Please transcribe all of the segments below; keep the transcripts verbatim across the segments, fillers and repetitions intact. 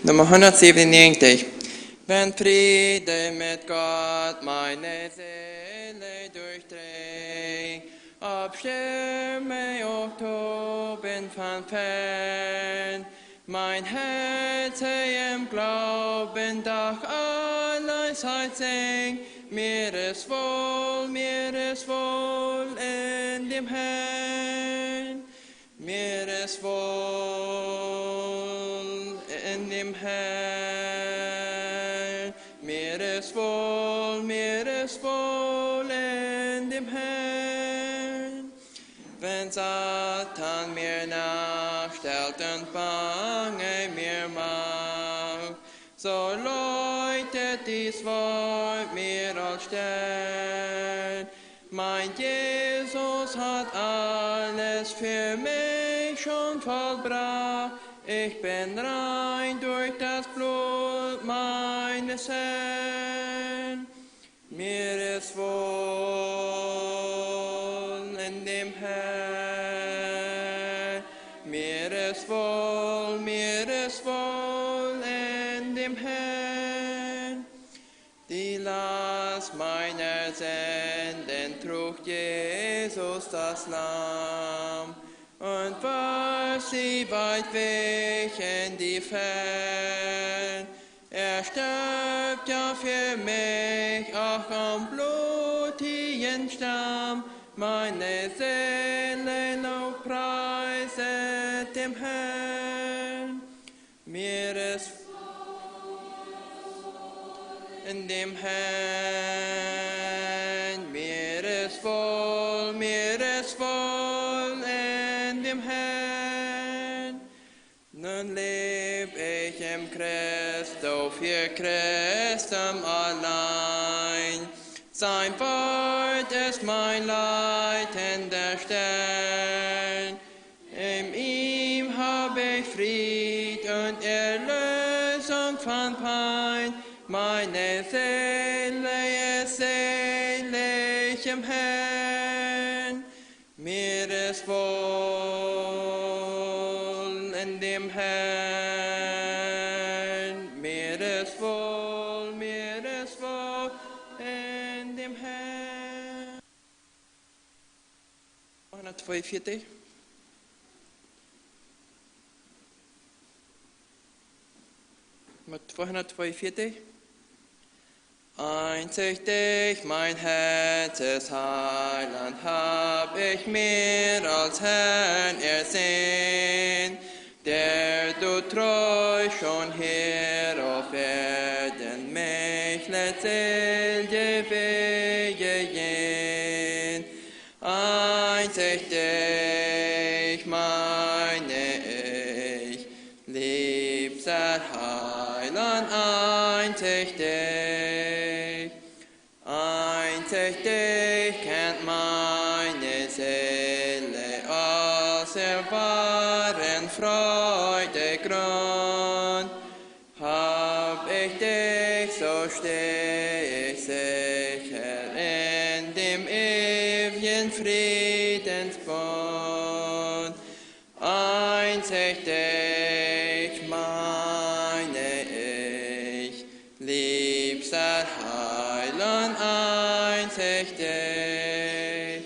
Nummer hundertsiebenundneunzig. Wenn Friede mit Gott meine Seele durchdringt, ob Stürme auch toben von fern, mein Herz sei im Glauben doch alles hat singt, mir ist wohl, mir ist wohl in dem Herrn. Mir ist wohl in dem Herrn, mir ist wohl, mir ist wohl in dem Herrn. Wenn Satan mir nachstellt und Bange mir macht, so leuchtet dies Wort mir als Stern. Mein Jesus hat alles für mich schon vollbracht. Ich bin rein durch das Blut meines Herrn. Mir ist wohl in dem Herrn. Mir ist wohl, mir ist wohl in dem Herrn. Die Last meiner Sünden trug Jesus das Lamm und warf sie weit weg in die Fern. Er starb ja für mich auch am blutigen Stamm. Meine Seele lobpreiset dem Herrn. Mir ist in dem Herrn, mir ist wohl, mir ist wohl in dem Herrn. Nun leb ich im Christ, doch für Christum allein. Sein Wort ist mein leitender Stern. In ihm hab ich Fried und Erlösung von Pein. Meine Seele ist selig im Herrn. Mir ist wohl in dem Herrn. Mir ist wohl, mir ist wohl in dem Herrn. Zweihundertzweiundvierzig. Mit zweihundertzweiundvierzig. Einzig dich, mein Herz, es Heiland, hab ich mir als Herrn ersehnt, der du treu schon hier auf Erden mich letzte Wege gehen. Einzig dich meine ich, liebster Heiland, einzig dich. Einzig dich kennt meine Seele als ihr wahren Freudegrund. Hab ich dich, so steh ich sicher in dem ewigen Friedensbund. Einzig dich meine ich, liebster Heiland, einzig dich.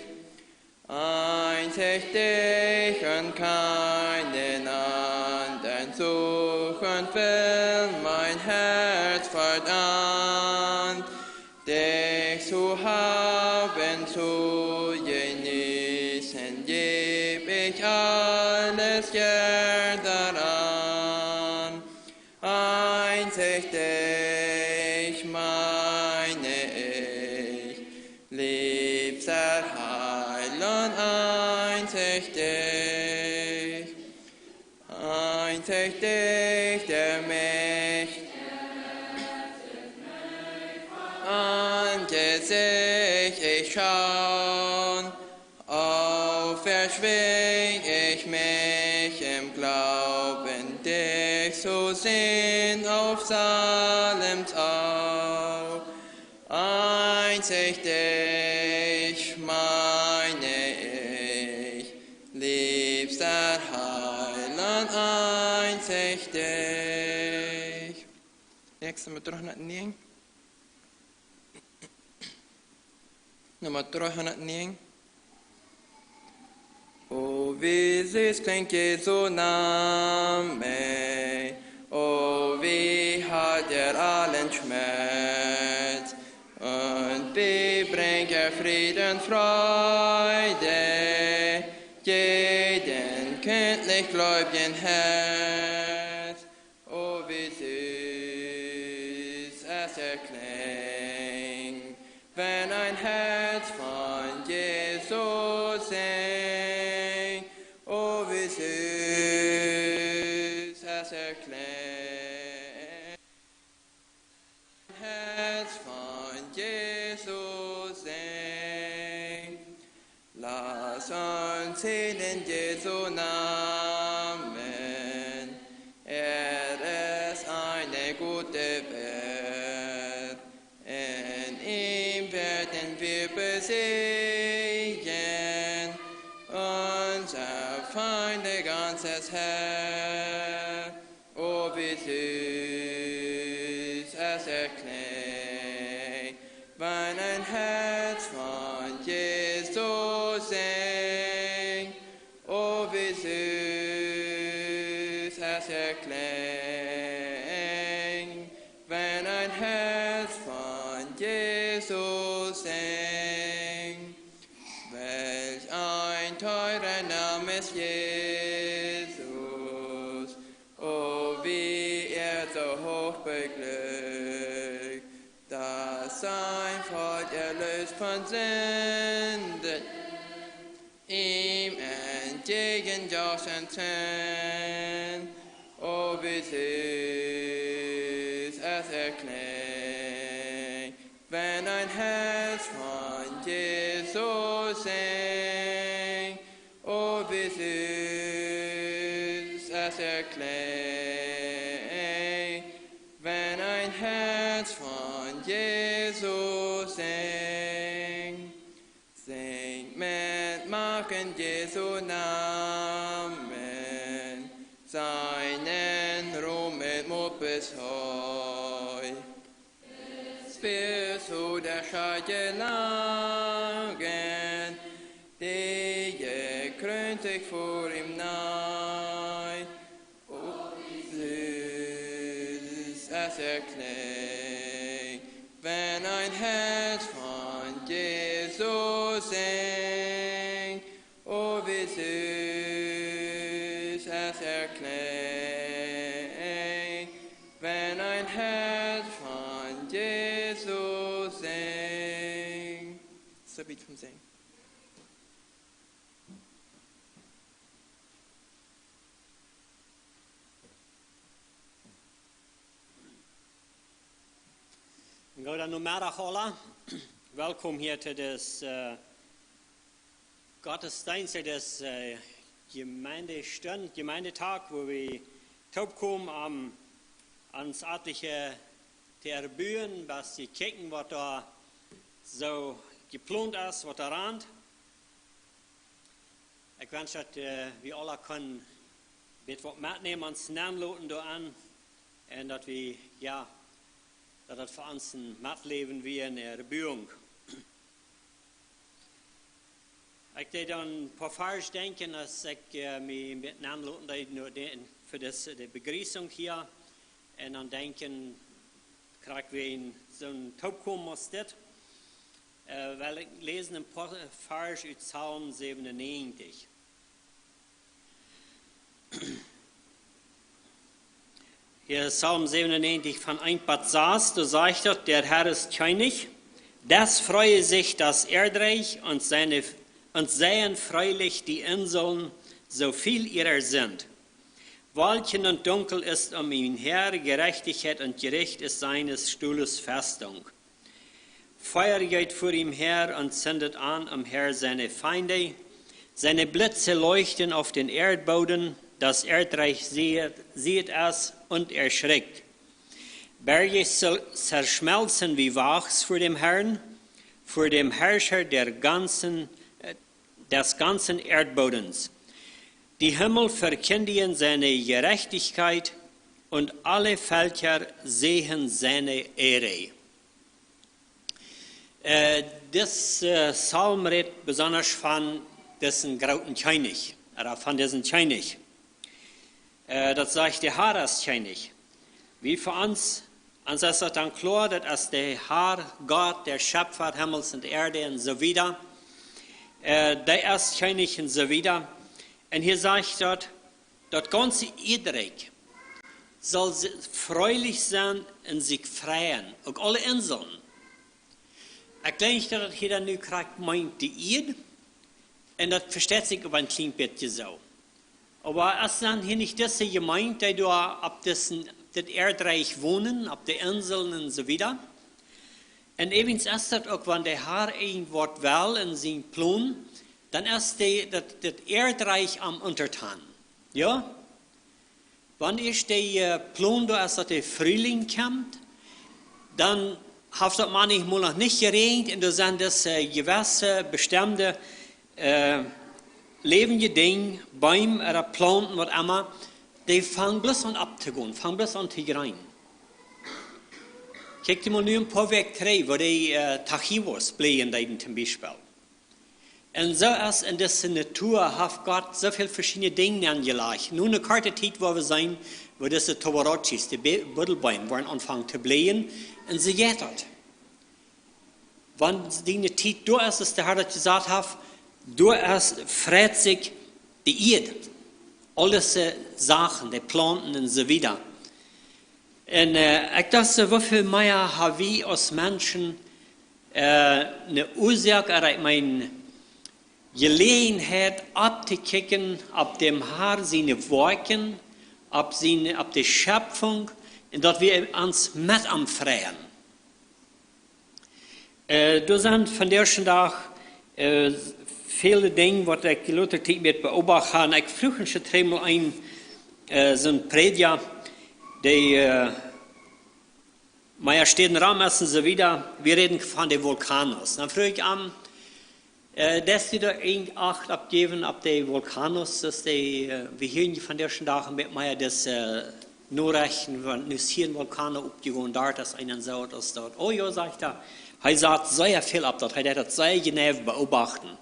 Einzig dich und keinen andern suchen will mein Herz fortan. Dich zu haben, zu genießen, geb ich alles gern daran. Einzig dich meine ich, liebster Heiland, einzig dich. Einzig dich, der mich Angesicht ich schaun, auf erschwing ich mich im Glauben, dich zu sehen auf Salems Aug. Einzig dich meine ich, liebster Heiland, einzig dich. Numma dreehundat näajen. Numma dreehundat näajen. O, wie süß klingt Jesu Name, o, wie heilt er allen Schmerz, und wie bringt er Frieden, Freude, jedem kindlich gläubigen Herz. O, wie süß es klingt, wenn ein Herz von Jesus singt. O, wie süß es klingt, Herz von Jesus singt. Lass uns singen Jesu Namen. Er ist eine gute Welt. In ihm werden wir besiegen unser Feinde ganzes Heer. O, wie süß es klingt, wenn ein Herz von Jesus singt. O, wie süß es klingt, wenn ein Herz von Jesus singt. Welch ein teurer Name ist Jesus, o, wie er so hoch beglückt, dass sein Volk erlöst von Sünde ihm entgegenjauchzen. O, wie süß es klingt, wenn ein Herz von Jesus singt. O, wie süß es klingt, wenn ein Herz von Jesus singt. Singt mit Macht in Jesu Namen, seinen Ruhm mit Mut bis heuch. Bis zu der Stadt gelangen, die gekrönt sich vor ihm neigt. O, wie süß es klingt, wenn ein Herz von Jesus singt. O, wie süß es klingt, wenn ein Herz von Jesus singt. So weit vom Singen. Goden Nomeddach aula. Welkom hia to dis, eh, Gottesdienst, to dis, eh, Jemeendestund, Jemeendetag, wua wie toopkomen om ons atliche to erbuen, waut jekjikjen, waut doa soo jeplont es, waut doa rant. Ekj wensch daut, eh, wie aula kjennen bät waut metnämen, ons nenloten doaraun. Un daut wie, jo, daut daut fa ons een Metläwen wia, eene Erbujunk. Ekj deed aun een poa Varsch denkjen, aus ekj, eh, mie een bät nenloten deed no de, fa dise, de Bejriessunk hia. Un dan denkjen, kjrieech wie een, soon Toopkomen aus dit. Eh, well ekj läsen een poa Varsch ut Psalm säwenunnäajentich. Hia Psalm säwenunnäajentich von eent bat sas, doa sajcht daut: Der Herr ist König, des freue sich das Erdreich und seine, und seien fröhlich die Inseln, so viel ihrer sind. Wolken und Dunkel ist um ihn her, Gerechtigkeit und Gericht ist seines Stuhles Festung. Feuer geht vor ihm her und zündet an, umher seine Feinde. Seine Blitze leuchten auf den Erdboden, das Erdreich sieht, sieht es und erschrickt. Berge zer-, zerschmelzen wie Wachs vor dem Herrn, vor dem Herrscher der ganzen, äh, des ganzen Erdbodens. Die Himmel verkündigen seine Gerechtigkeit und alle Völker sehen seine Ehre. Äh, dis äh, Psalm rät besondasch von disen grooten Kjennich, ooda von disen Kjennich. Äh, daut sajcht, de Har es Kjennich. Wie fa ons, ons es daut dan kloa, daut es de Har, Gott, de Schepfa Himmels un Erde un soo wieda. Äh, dee es Kjennich un soo wieda. Un hia sajcht daut, daut gaunze Ieedrikj saul se-, freilich sennen un sikj freien, uk aule Inseln. Ekj denkj, daut daut hia dan nu krakjt meent, de Ieed. Un daut vesteit sikj opp een kjlien bät soo. Oba es dan hia nich dise Jemeent, dee doa opp disen, dit Ieedrikj wonen, opp de Inseln un soo wieda? Un äwens es daut uk, wan de Har irjentwaut well en sien Plon, dan es de, daut, daut Ieedrikj am unjadon. Jo? Wan es de äh, Plon doa es, daut de Frielingj kjemt, dan haft daut maunchmol noch nich jeräajent un doa sent dise äh, jewesse, bestemde äh, läwendje Dinja, Beem ooda Plaunten, waut emma, dee fangen bloos aun opptogonen, fangen bloos aun to jreenen. Kjikj die mol nu een poa Wäakj trigj, woo dee äh, Tajiwos bleien deeden toom Biespel. Un soo es en dise Natua haft Gott soo väl veschiedne Dinja aunjelajcht. Nu ne korte Tiet woa wie seenen, woo dise Tuberaceae, de Be-, Buddelbeem, woaren aunfangen to bleien. Un soo jeit daut. Wan diene Tiet doa es, aus de Har daut jesajcht haft, doa es, freit sikj de Ieed. Aul dise Sachen, de Plaunten un soo wieda. Un äh, ekj docht soo, woo väl mea ha wie aus Menschen äh, ne Uasoak, ooda ekj meen, Jeläajenheit opptokjikjen opp däm Har siene Woakjen, opp siene, opp de Schepfunk, un daut wie ons met am freien. Äh, doa sent vondoag dän Dach äh, väle Dinja, waut ekj de latste Tiet met beobacht hab. Ekj fruach een Schekj mol een äh, soon Prädja, dee äh, mea Städen rom es un soo wieda. Wie räden von de Vulkanos. Dan fruach ekj am, äh, deist du doa irjent Acht oppjäwen opp de Vulkanos, daut dee, äh, wie hieren vondoag dän Dach met mea dise äh, Norechten, wan nu es hia een Vulkan oppjegonen, doa es eena un soo, daut es daut. Oh jo, sajcht hee, hee sajcht sea väl opp daut, hee deed daut sea jeneiw beobachten.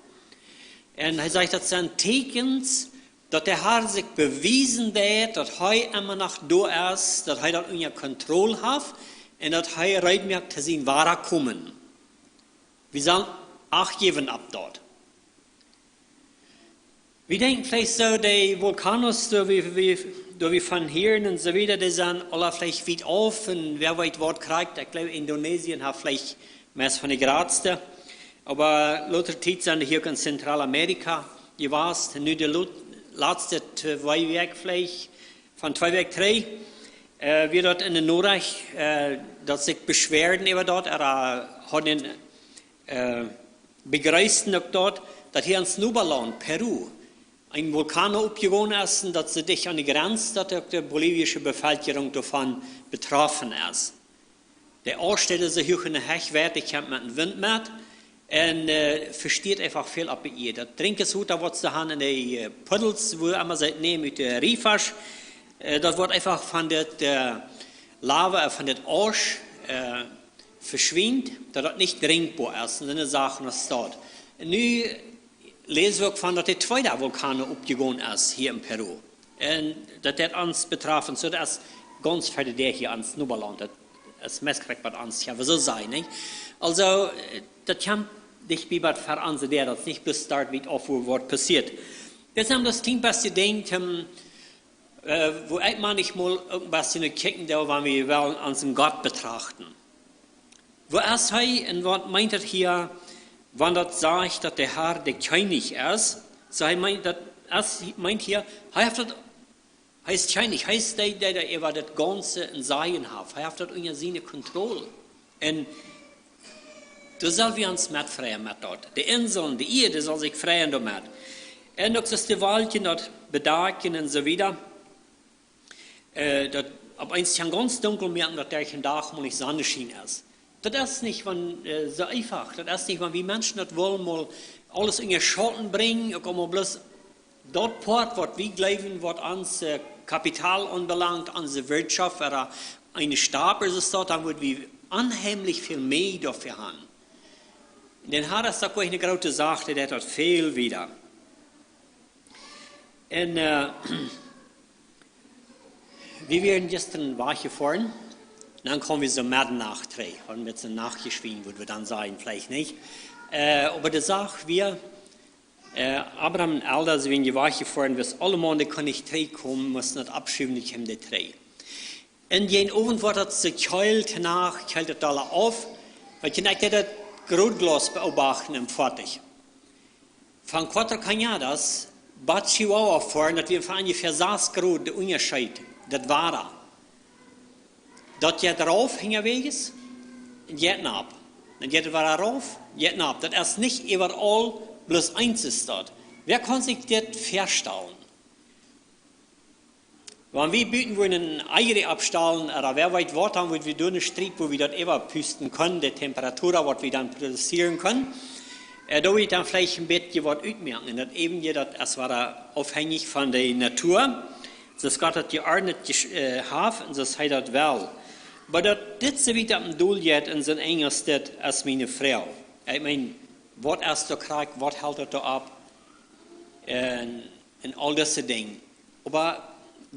Un hee sajcht, daut sent Tieekjens, daut de Har sikj bewiesen deed, daut hee emma noch doa es, daut hee daut unja Kontroll haft un daut hee reed moakt to sien Wadakomen. Wie sellen Acht jäwen opp daut. Wie denkjen veleicht soo, de Vulkanos, doa wie, wie, doa wie von hieren un soo wieda, dee sent aula veleicht wiet auf un wäa weet waut krakjt. Ekj jleew, Indonesien haft veleicht meist von de jratste. Oba latste Tiet sent dee hia uk en Zentralamerika jewast. Nu de lo-, latste twee Wäakj veleicht, von twee Wäakj trigj, äh, wia daut en de Norecht, äh, daut sikj beschwäaden äwa daut, ooda hauden äh, bejreesten uk daut, daut hia en ons Nobalaunt, Peru, een Vulkan oppjegonen es un daut soo dicht aun de Jrenz, daut uk de bolivische Bevölkerung doavon betroffen es. De Asch, dee soo huach enne Hecht weit, dee kjemt met dän Wint met un äh, vestieet eefach väl opp de Ieed. Daut Drinkjwota, waut see haben en de äh, Puddels, wua emma see daut nämen, ut de Riefasch, äh, daut woat eefach von dit äh, Lava, äh, von dit Asch äh, veschwinjt, daut daut nich drinkjboa es, un soone Sachen aus daut. Nu läs wie uk von, daut de tweede Vulkan oppjegonen es hia en Peru. Un daut haft ons betroffen, soo daut es gaunz ver de Däa hia en ons Nobalaunt. Daut es meist krakjt bie ons, jo, wie soo sajen, nich? Aulsoo, äh, daut kjemt dicht bie waut ver onse Däa, daut es nich bloos doa wiet auf, wua waut passieet. Daut es een kjlien bät Dinj, ähm, äh, wua ekj maunchmol uk een bät no kjikjen doo, wan wie wellen onsen Gott betrachten. Wua es hee un waut meent daut hia, wan daut sajcht, daut de Har de Kjennich es? Soo hee meent, daut es, meent hia, hee haft daut, hee es Kjennich, hee es dee, dee, dee äwa daut gaunze en Sajen haft. Hee haft daut unja siene Kontroll. Un doa sell wie ons met freien met daut. De Inseln, de Ieed saul sikj freien doamet. Un uk aus de Wolkjen daut bedakjen un soo wieda. Äh, daut opp eemol kaun gaunz dunkel moaken, daut doa kjeen Dach mol nich Sonneschien es. Daut es nich, wan, äh, soo eefach. Daut es nich, wan wie Menschen daut wellen mol aules en de Schauten brinjen, uk emma bloos daut Poat, waut wie jleewen, waut ons äh, Kapital aunbelangt, onse Wirtschaft, ooda eene Stapel es daut, dan wudd wie onheimlich väl mea doafäa haben. Dän Harn es daut uk eene groote Sach, dee deit daut väl wieda. Un, äh, wie wieren jistren wajchjefoaren, dan kjeemen wie soo Meddanacht trigj, un met soo Nachtjeschwien, wudd wie dan sajen, veleicht nich. Äh, oba de Sach wia, äh, Abraham un Elda, see wieren wajchjefoaren, wiels aule Monden kunn nich trigjkomen, musten daut aufschuwen, dan kjeemen dee trigj. Un jäajen Owent wort daut soo kjelt, Nacht, kjelt daut aula auf. Wiels ekj deed daut Grootglas beobachten em Foatich. Von Cuatro Cañadas bat Chihuahua foaren, daut wia von onjefäa sas Grod de Unjascheet, daut Wada. Daut jeit rauf hinjawäajes, un jeit nopp. Dan jeit daut wada rauf, jeit nopp. Daut es nich äwaraul, bloos eent es daut. Wäa kaun sikj dit väastalen? Wan wie buten wudden een Ei oppstalen, ooda wäa weet waut, dan wudd wie doonen Striep, wua wie daut äwa pusten kunnen, de Temperatur, waut wie dan produzieren kunnen. Äh, doa wudd dan veleicht een bät waut utmoaken. Un daut äwent, daut es wada aufhenjich von de Natua. Soo aus Gott daut jeordnet jesch-, äh, haft un soo aus hee daut well. Oba daut dit soo wiet opp een Dol jeit un soo enj es dit aus miene Fru. Ekj meen, waut es doa krakjt, waut helt daut doa opp? Un, un aul dise Dinja. Oba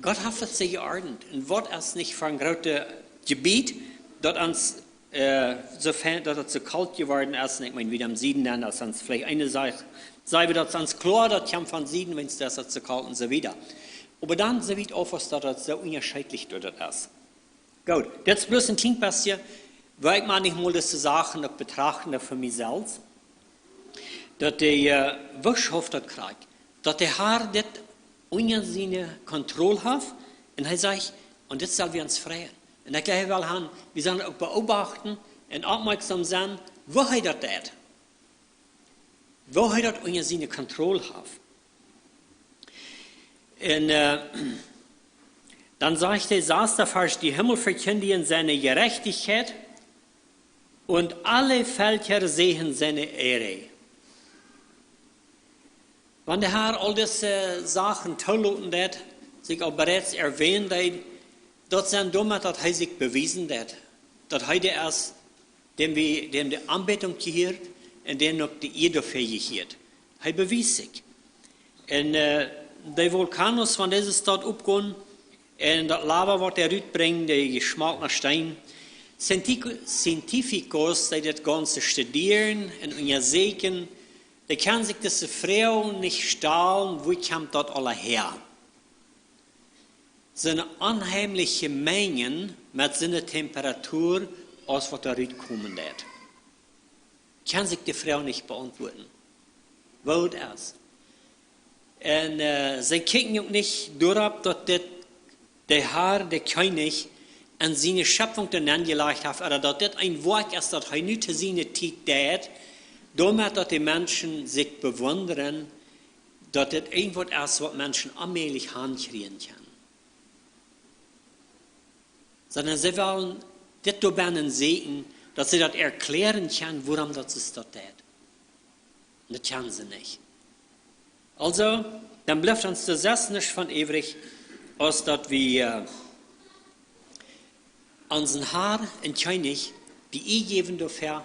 Gott haft daut soo jeordnet. Un waut es nich fa een grootet Jebiet, daut ons, äh, soo fein, daut et soo kolt jeworden es. Un ekj meen, wie em Süden dan, daut es ons veleicht eene Sach, saj wie daut ons kloa, daut kjemt von Süden, wiels daut es soo kolt un soo wieda. Oba dan soo wiet auf, aus daut et soo unjascheedlich doa daut es. Goot, dit es bloos een kjlien bät, wua ekj mau nich mol dise Sachen uk betrachten fa mie selfst. Daut de, äh, Wirtschaft daut krakjt. Daut de Har dit unja siene Kontroll haft. Un hee sajcht, un dit sell wie ons freien. Un ekj jleew, hee well han, wie sellen uk beobachten un oppmoakjsom sennen, woo hee daut deit. Woo hee daut unja siene Kontroll haft. Un, äh, dan sajcht hee, sasta Varsch: Die Himmel verkündigen seine Gerechtigkeit und alle Völker sehen seine Ehre. Wan de Har aul dise Sachen toloten deed, sikj aul bereits erwähnen deed, daut sent doamet, daut hee sikj bewiesen deed, daut hee dee es, däm wie, däm de Anbetung jehieet un däm uk de Ea doafäa jehieet. Hee bewiest sikj. Un, äh, de Vulkanos von dise Staut oppgonen un daut Lava, waut doa rutbrinjt, de jeschmoltne Steen. Cienti-, Científicos, dee daut Gaunze studieren un unjasieekjen, dee kjennen sikj dise Froag nich stalen, wua kjemt daut aula häa? Soone onheimliche Mengen met soone Temperatur, aus waut doa rutkomen deit. Kjennen sikj de Froag nich beauntwuaden, woo daut es. Un, äh, see kjikjen uk nich doaropp, daut dit de Har, de Kjennich, en siene Schepfunk doa nenjelajcht haft, ooda daut dit een Woakj es, daut hee nu to siene Tiet deit, doamet daut de Menschen sikj bewundren, daut dit irjentwaut es, waut Menschen onmäajlich hankjrieen kjennen. Sonda see wellen dit doabennen seenen, daut see daut erkjläaren kjennen, wuarom daut see daut deit. Daut kjennen see nich. Aulsoo, dan blift ons doa selfst nuscht von übrig, aus daut wie, äh, onsen Har un Kjennich de Ea jäwen doafäa.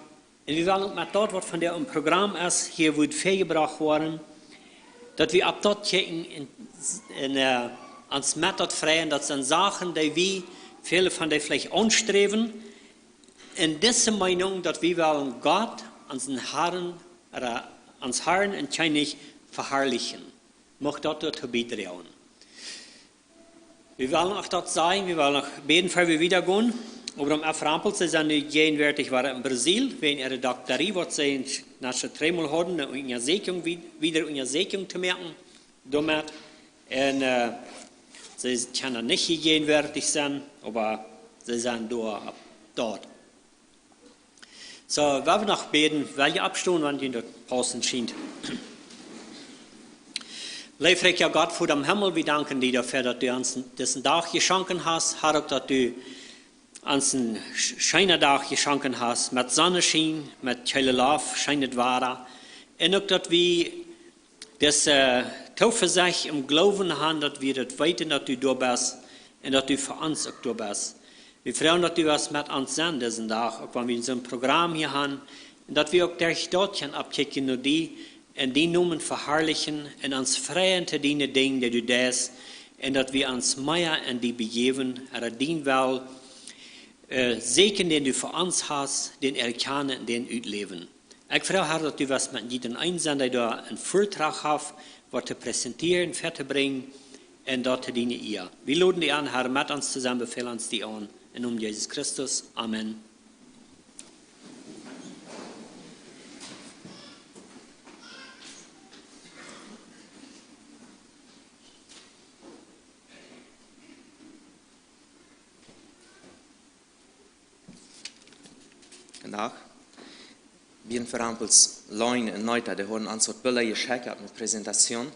Un wie wellen uk met daut, waut vondoag em Program es, hia woat väajebrocht woaren, daut wie opp daut kjikjen un, un, äh, ons met daut freien, daut sent Sachen, dee wie, väle von dee veleicht aunsträwen, en dise Meenunk, daut wie wellen Gott, onsen Harn, ooda ons Harn un Kjennich veharlichen. Mucht daut doatoo biedroagen. Wie wellen uk daut sajen, wie wellen uk bäden, ea wie wieda gonen. Oba om F. Rampel, see sent nu jäajenwoatich wada en Brasil, wäajen äare Doktorie, waut see en Nacho Tremel hauden, eene Unjasieekjunk, wie-, wieda Unjasieekjunk to moaken doamet. Un, äh, see kjennen nich hia jäajenwoatich sennen, oba see sent doa opp daut. Soo, wie wellen noch bäden, well jie oppstonen, wan junt daut paussen schient. Leewa Gott, Voda em Himmel, wie danken die doafäa, daut du ons disen Dach jeschonken hast. Har, uk daut du ons een sch-, scheena Dach jeschonken hast, met Sonneschien, met kjeele Loft, scheenet Wada. Un uk daut wie dise, äh, Toovesicht em Gloowen han, daut wie daut weeten, daut du doa best un daut du fa ons uk doa best. Wie froagen, daut du west met ons sennen disen Dach, uk wan wie soon Program hia han, un daut wie uk derch daut kjennen oppkjikjen no die un dienen Nomen veharlichen un ons freien to diene Dinja, dee du deist, un daut wie ons mea aun die bejäwen, un daut dien Well, äh, säkjen, dän du fa ons hast, dän erkjanen un dän utläwen. Ekj froag, Herr, daut du west met jieda eenen sennen, dee doa een Väadrach haft, waut to präsentieren, väatobrinjen un daut to diene Ea. Wie loden die aun, Herr, met ons toop, befäl ons die aun. Em Nomen Jesus Christus. Amen. Gooden Dach. Bie een Verampels Lein un Neita, dee hauden ons waut Bilda jeschekjt, eene Präsentation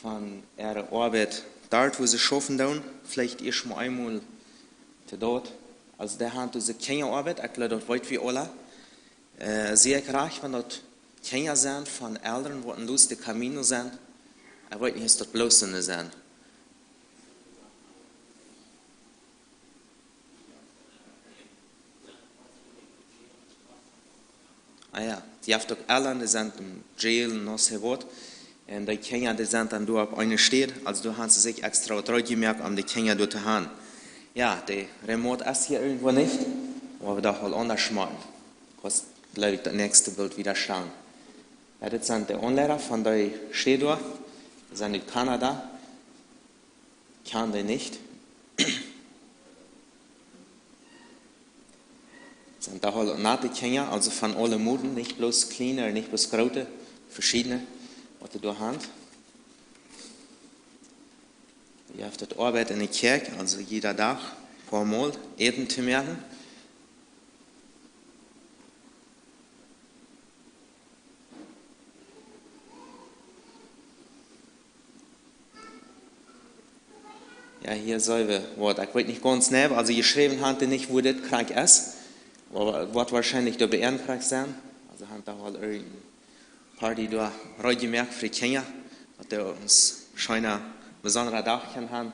von äare Oabeit doa, wua see schaufen doonen, veleicht ieescht mol eemol to doa. Aulsoo, dee han doa Kjinjaoabeit, ekj jleew, daut weet wie aula. Äh, sie ekj rajcht, wan daut Kjinja sent von Elren, waut en Luz de Camino sent? Ekj weet nich, es daut bloos soone sent. Ah jo, dee haft uk Elren, dee sent em Jail, no sé waut. Un dee Kjinja, dee sent dan doa opp eene Städ. Aulsoo, doa han see sikj extra waut reed jemoakt, om dee Kjinja doa to han. Jo, de Remote es hia irjentwua nich, oba wie dachten, wie aundasch motten. Ekj jleew, daut näakjste Bilt wada stalen. Jo, dit sent de Aunleida von dee Städ doa. Dee sent ut Kanada. Kjan dee nich. Sent doa aul nate Kjinja, aulsoo von aule Moden, nich bloos kjliene, nich bloos groote, veschiedne, waut dee doa han. Dee haft daut Oabeit enne Kjäakj, aulsoo jieda Dach, poa Mol, Äten to moaken. Jo, hia sent wie, waut, ekj weet nich gaunz jeneiw, aulsoo jeschräwen han dee nich, wua dit krakjt es, oba woat woascheinlich doa bie een krakjt sennen. Aulsoo han doa aul een poa, dee doa reed jemoakt fa de Kjinja, daut dee een scheena, besondra Dach kjennen han.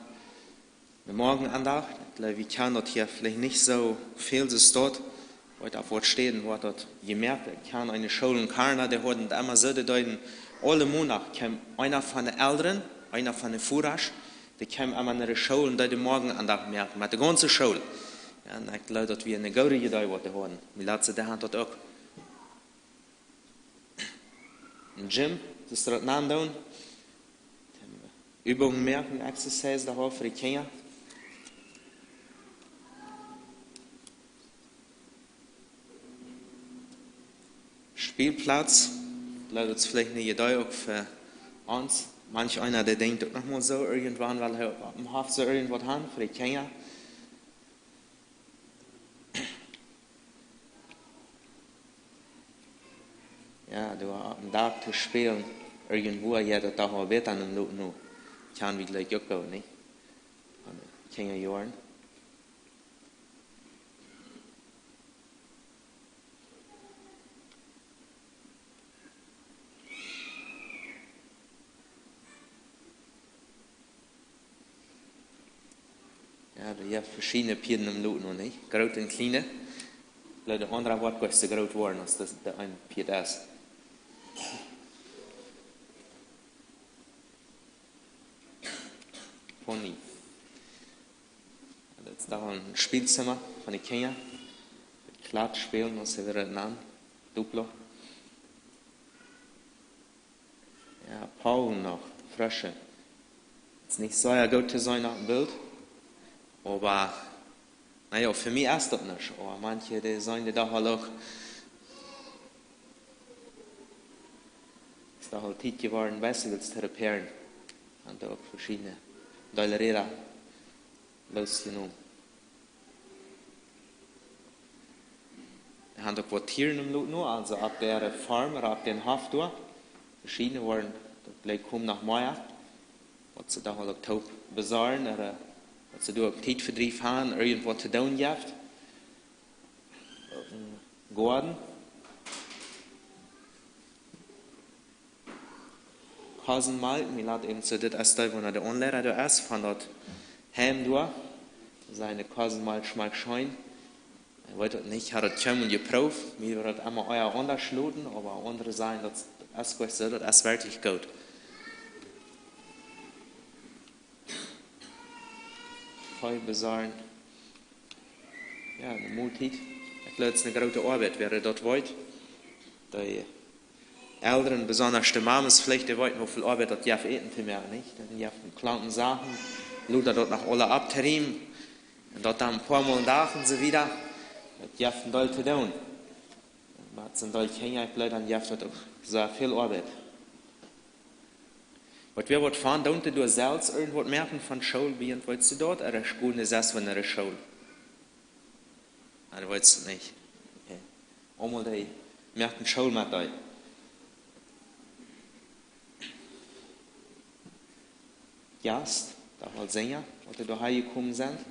De Morjenandacht, ekj jleew, wie kjanen daut hia veleicht nich soo väl, soo stoakj, waut opp waut Städen woat daut jemoakt. Ekj kjan eene School en Karna, dee hauden emma soo, dee deeden aule Mondach kjeem eena von de Elren, eena von de Vodasch, dee kjeem emma no de School un deed de Morjenandacht moaken, met de gaunze School. Jo, un ekj jleew, daut wia eene goode Idee, waut dee hauden. Wie lat see, dee han daut uk. Em Gym, daut es daut aundre. Übungen moaken, Exercise, doa fa de Kjinja. Spillplatz, daut es veleicht eene Idee uk fa ons. Manch eena, dee denkjt uk noch mol soo, irjentwan well hee opp dän Hoff soo irjentwaut han fa de Kjinja. Jo, doa opp een Dak to spälen, irjentwua, jo, daut doa aul bäta aun em Lot no. Kjan wie jlikj uk goot, nich? Von de Kjinjajoaren. Jo, doa jeft veschiedne Pieed em Lot no, nich? Groote un kjliene. Bloos de aundre woat nich soo groot woaren aus daut de eene Pieed es. Pony. Daut es doa een Spillzimma fa de Kjinja. Klatsch spälen, aus see wada nan. Duplo. Jo, Pollen noch, Frösche. Es nich soo goot to seenen opp een Bilt. Oba, na jo, fa mie es daut nich. Oba manche, dee sent dee doa aul uk. Es doa aul Tiet jeworden, Bicycles to repairen. Un uk veschiedne Deelräda losjenomen. Dee han uk waut Tieren em Lot no, aulsoo opp de Farm ooda opp dän Hoff doa. Veschiedne woaren, daut jlikjt, komen noch mea. Waut see doa aul uk toop besorjen, ooda waut see doa uk Tietverdriew han, irjentwaut to doonen jeft. Een Goaden. Kosenmalkj, mie lat äwent soo, dit es dee, wua de Aunleida doa es, von daut Heim doa. Siene Kosenmalkj schmakjt scheen. Ekj weet daut nich, ekj hab daut kjeenmol jeprooft. Mie woat daut emma ea aundasch loten, oba aundre sajen, daut es goot soo, daut es werkjlich goot. Fein besorjen. Jo, de Moltiet. Ekj jleew, daut es eene groote Oabeit, wäa daut weet. Dee Elren, besonda de Mames, veleicht dee weeten, woo väl Oabeit daut jeft, Äten to moaken, nich? Dan jeft et klampen Sachen, lota daut noch aula opptorieemen. Un daut dan een poa Mol een Dach un soo wieda. Daut jeft een Deel to doonen. Oba sent doa Kjinja, ekj jleew, dan jeft daut uk sea väl Oabeit. Waut wie waut von doonen, doo selfst irjent waut moaken von School, bie ons, weetst du daut, ooda School, es daut von de School? Nä, du weetst et nich. Okay. Eemol dee moaken School met die. Jast, daut wia Senja, waut doa hia jekomen sent.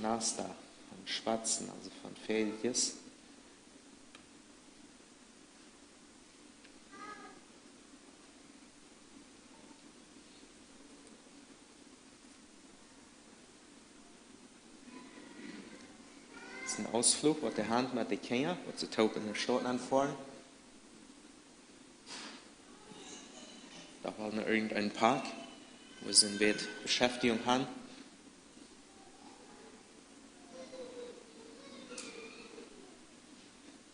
Nasta, von Spatzen, aulsoo von Väajel. Daut es een Utfluch, waut dee haben met de Kjinja, waut see toop enne Staut aunfoaren. Doa wia noch irjent een Park, wua see een bät Beschäftigung haben.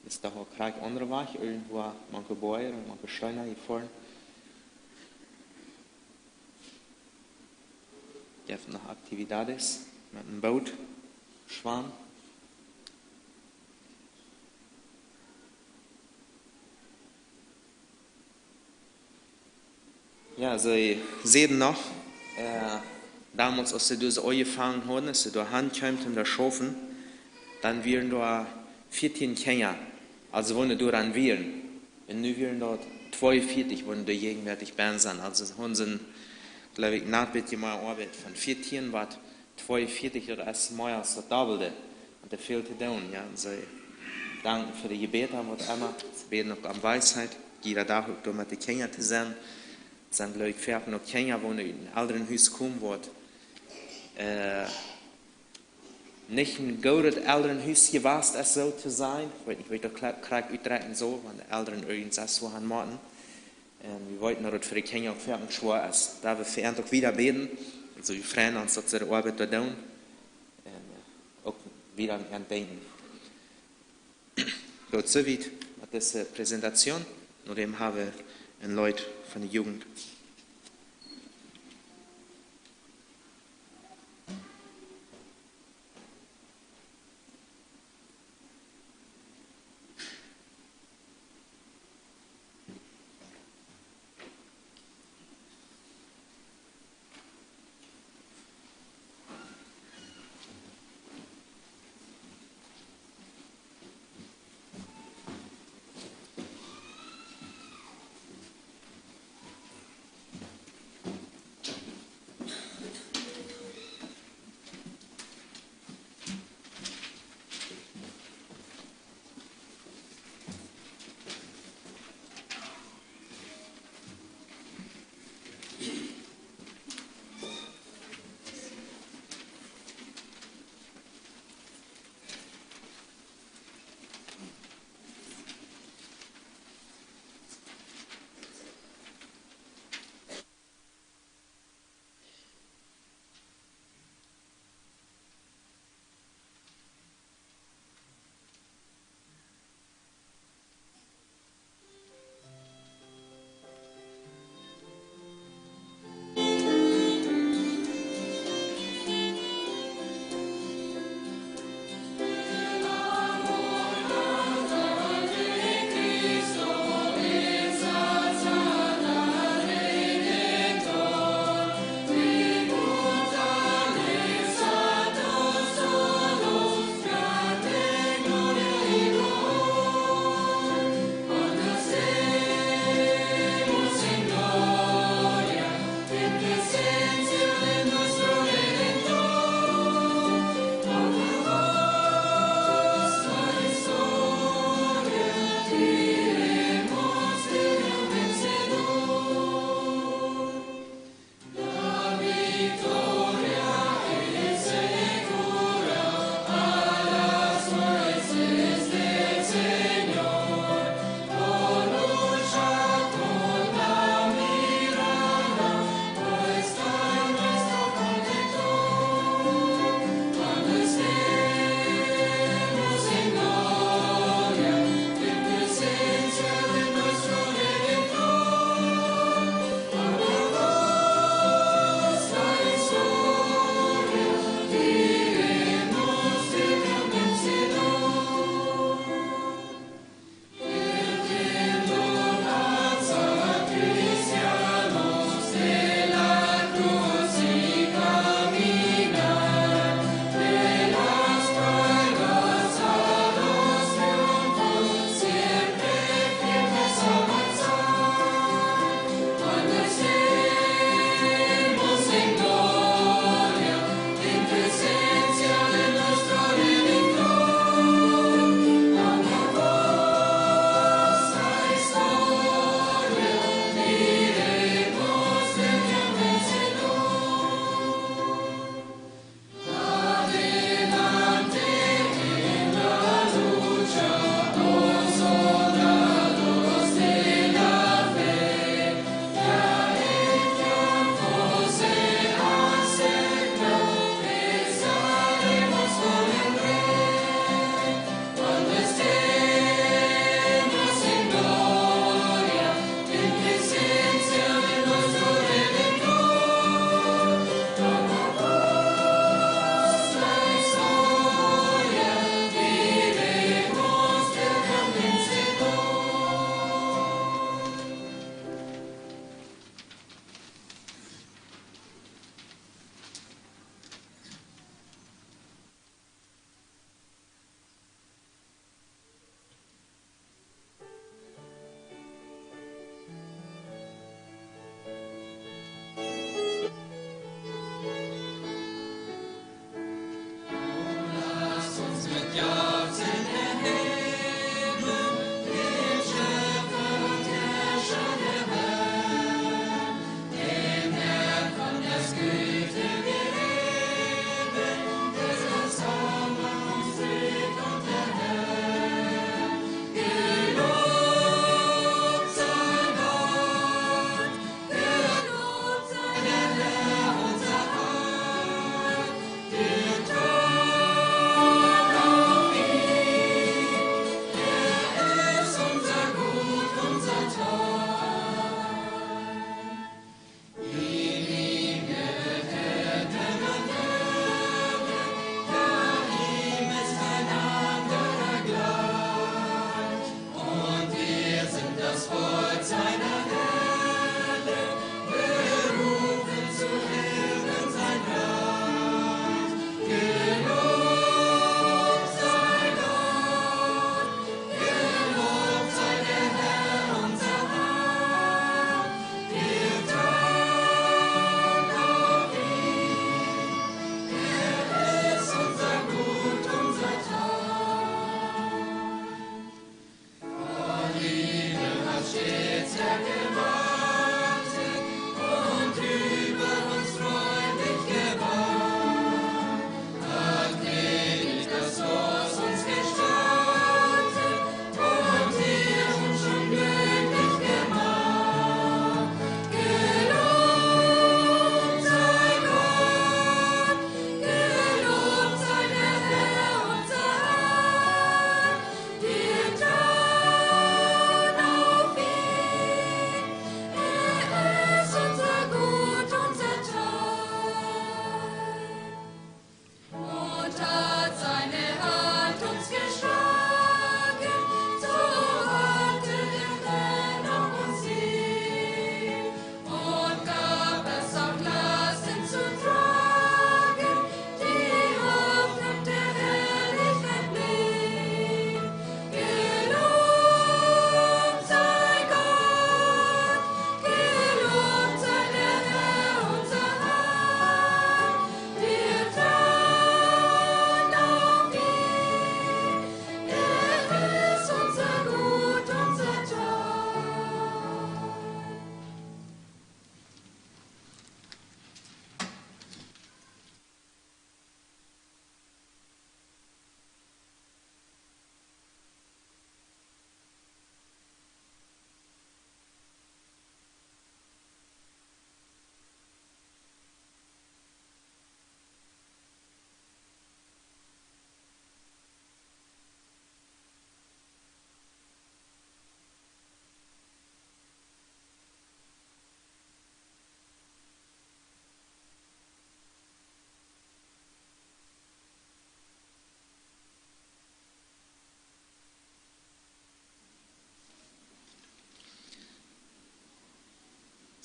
Es doa uk krakjt aundre Wajch, irjentwua mank de Boajen un mank de Steena jefoaren. Jeft noch Aktivitäten met een Boot, schwamen. Jo, see säden noch, äh, donmols, aus see doa aunjefongen hauden, aus see doa han kjeemen, om doa schaufen, dan wieren doa vieetieen Kjinja, aulsoo woone doa aun wieren. Un nu wieren doa tweeunvieetich, woone doa jäajenwoatich bie sent. Aulsoo hauden see, jleew ekj, een bät mea Oabeit, von vieetieen bat tweeunvieetich, daut es mea aus daut Dobbelde. Un doa väl to doonen, jo. Un see danken fa de Jebäda, waut emma. See bäden uk om Weisheit, jieda Dach uk doa met de Kjinja to sennen. Sent, jleew ekj, foaken uk Kjinja, woone ut een Elrenhus komen, waut, äh, nich een goodet Elrenhus jewast es, soo to sajen. Ekj weet nich, woo ekj daut kla-, krakjt utdrekjen saul, wan de Elren irjent soo han motten. Un wie weeten, daut et fa de Kjinja uk foaken schwoa es. Doa well wie fa an uk wieda bäden. Aulsoo, wie freien ons, daut see de Oabeit doa doonen. Un, äh, uk wieda aun an denkjen. Daut soo wiet met dise Präsentation. No däm haben wie een Leet von de Jugend.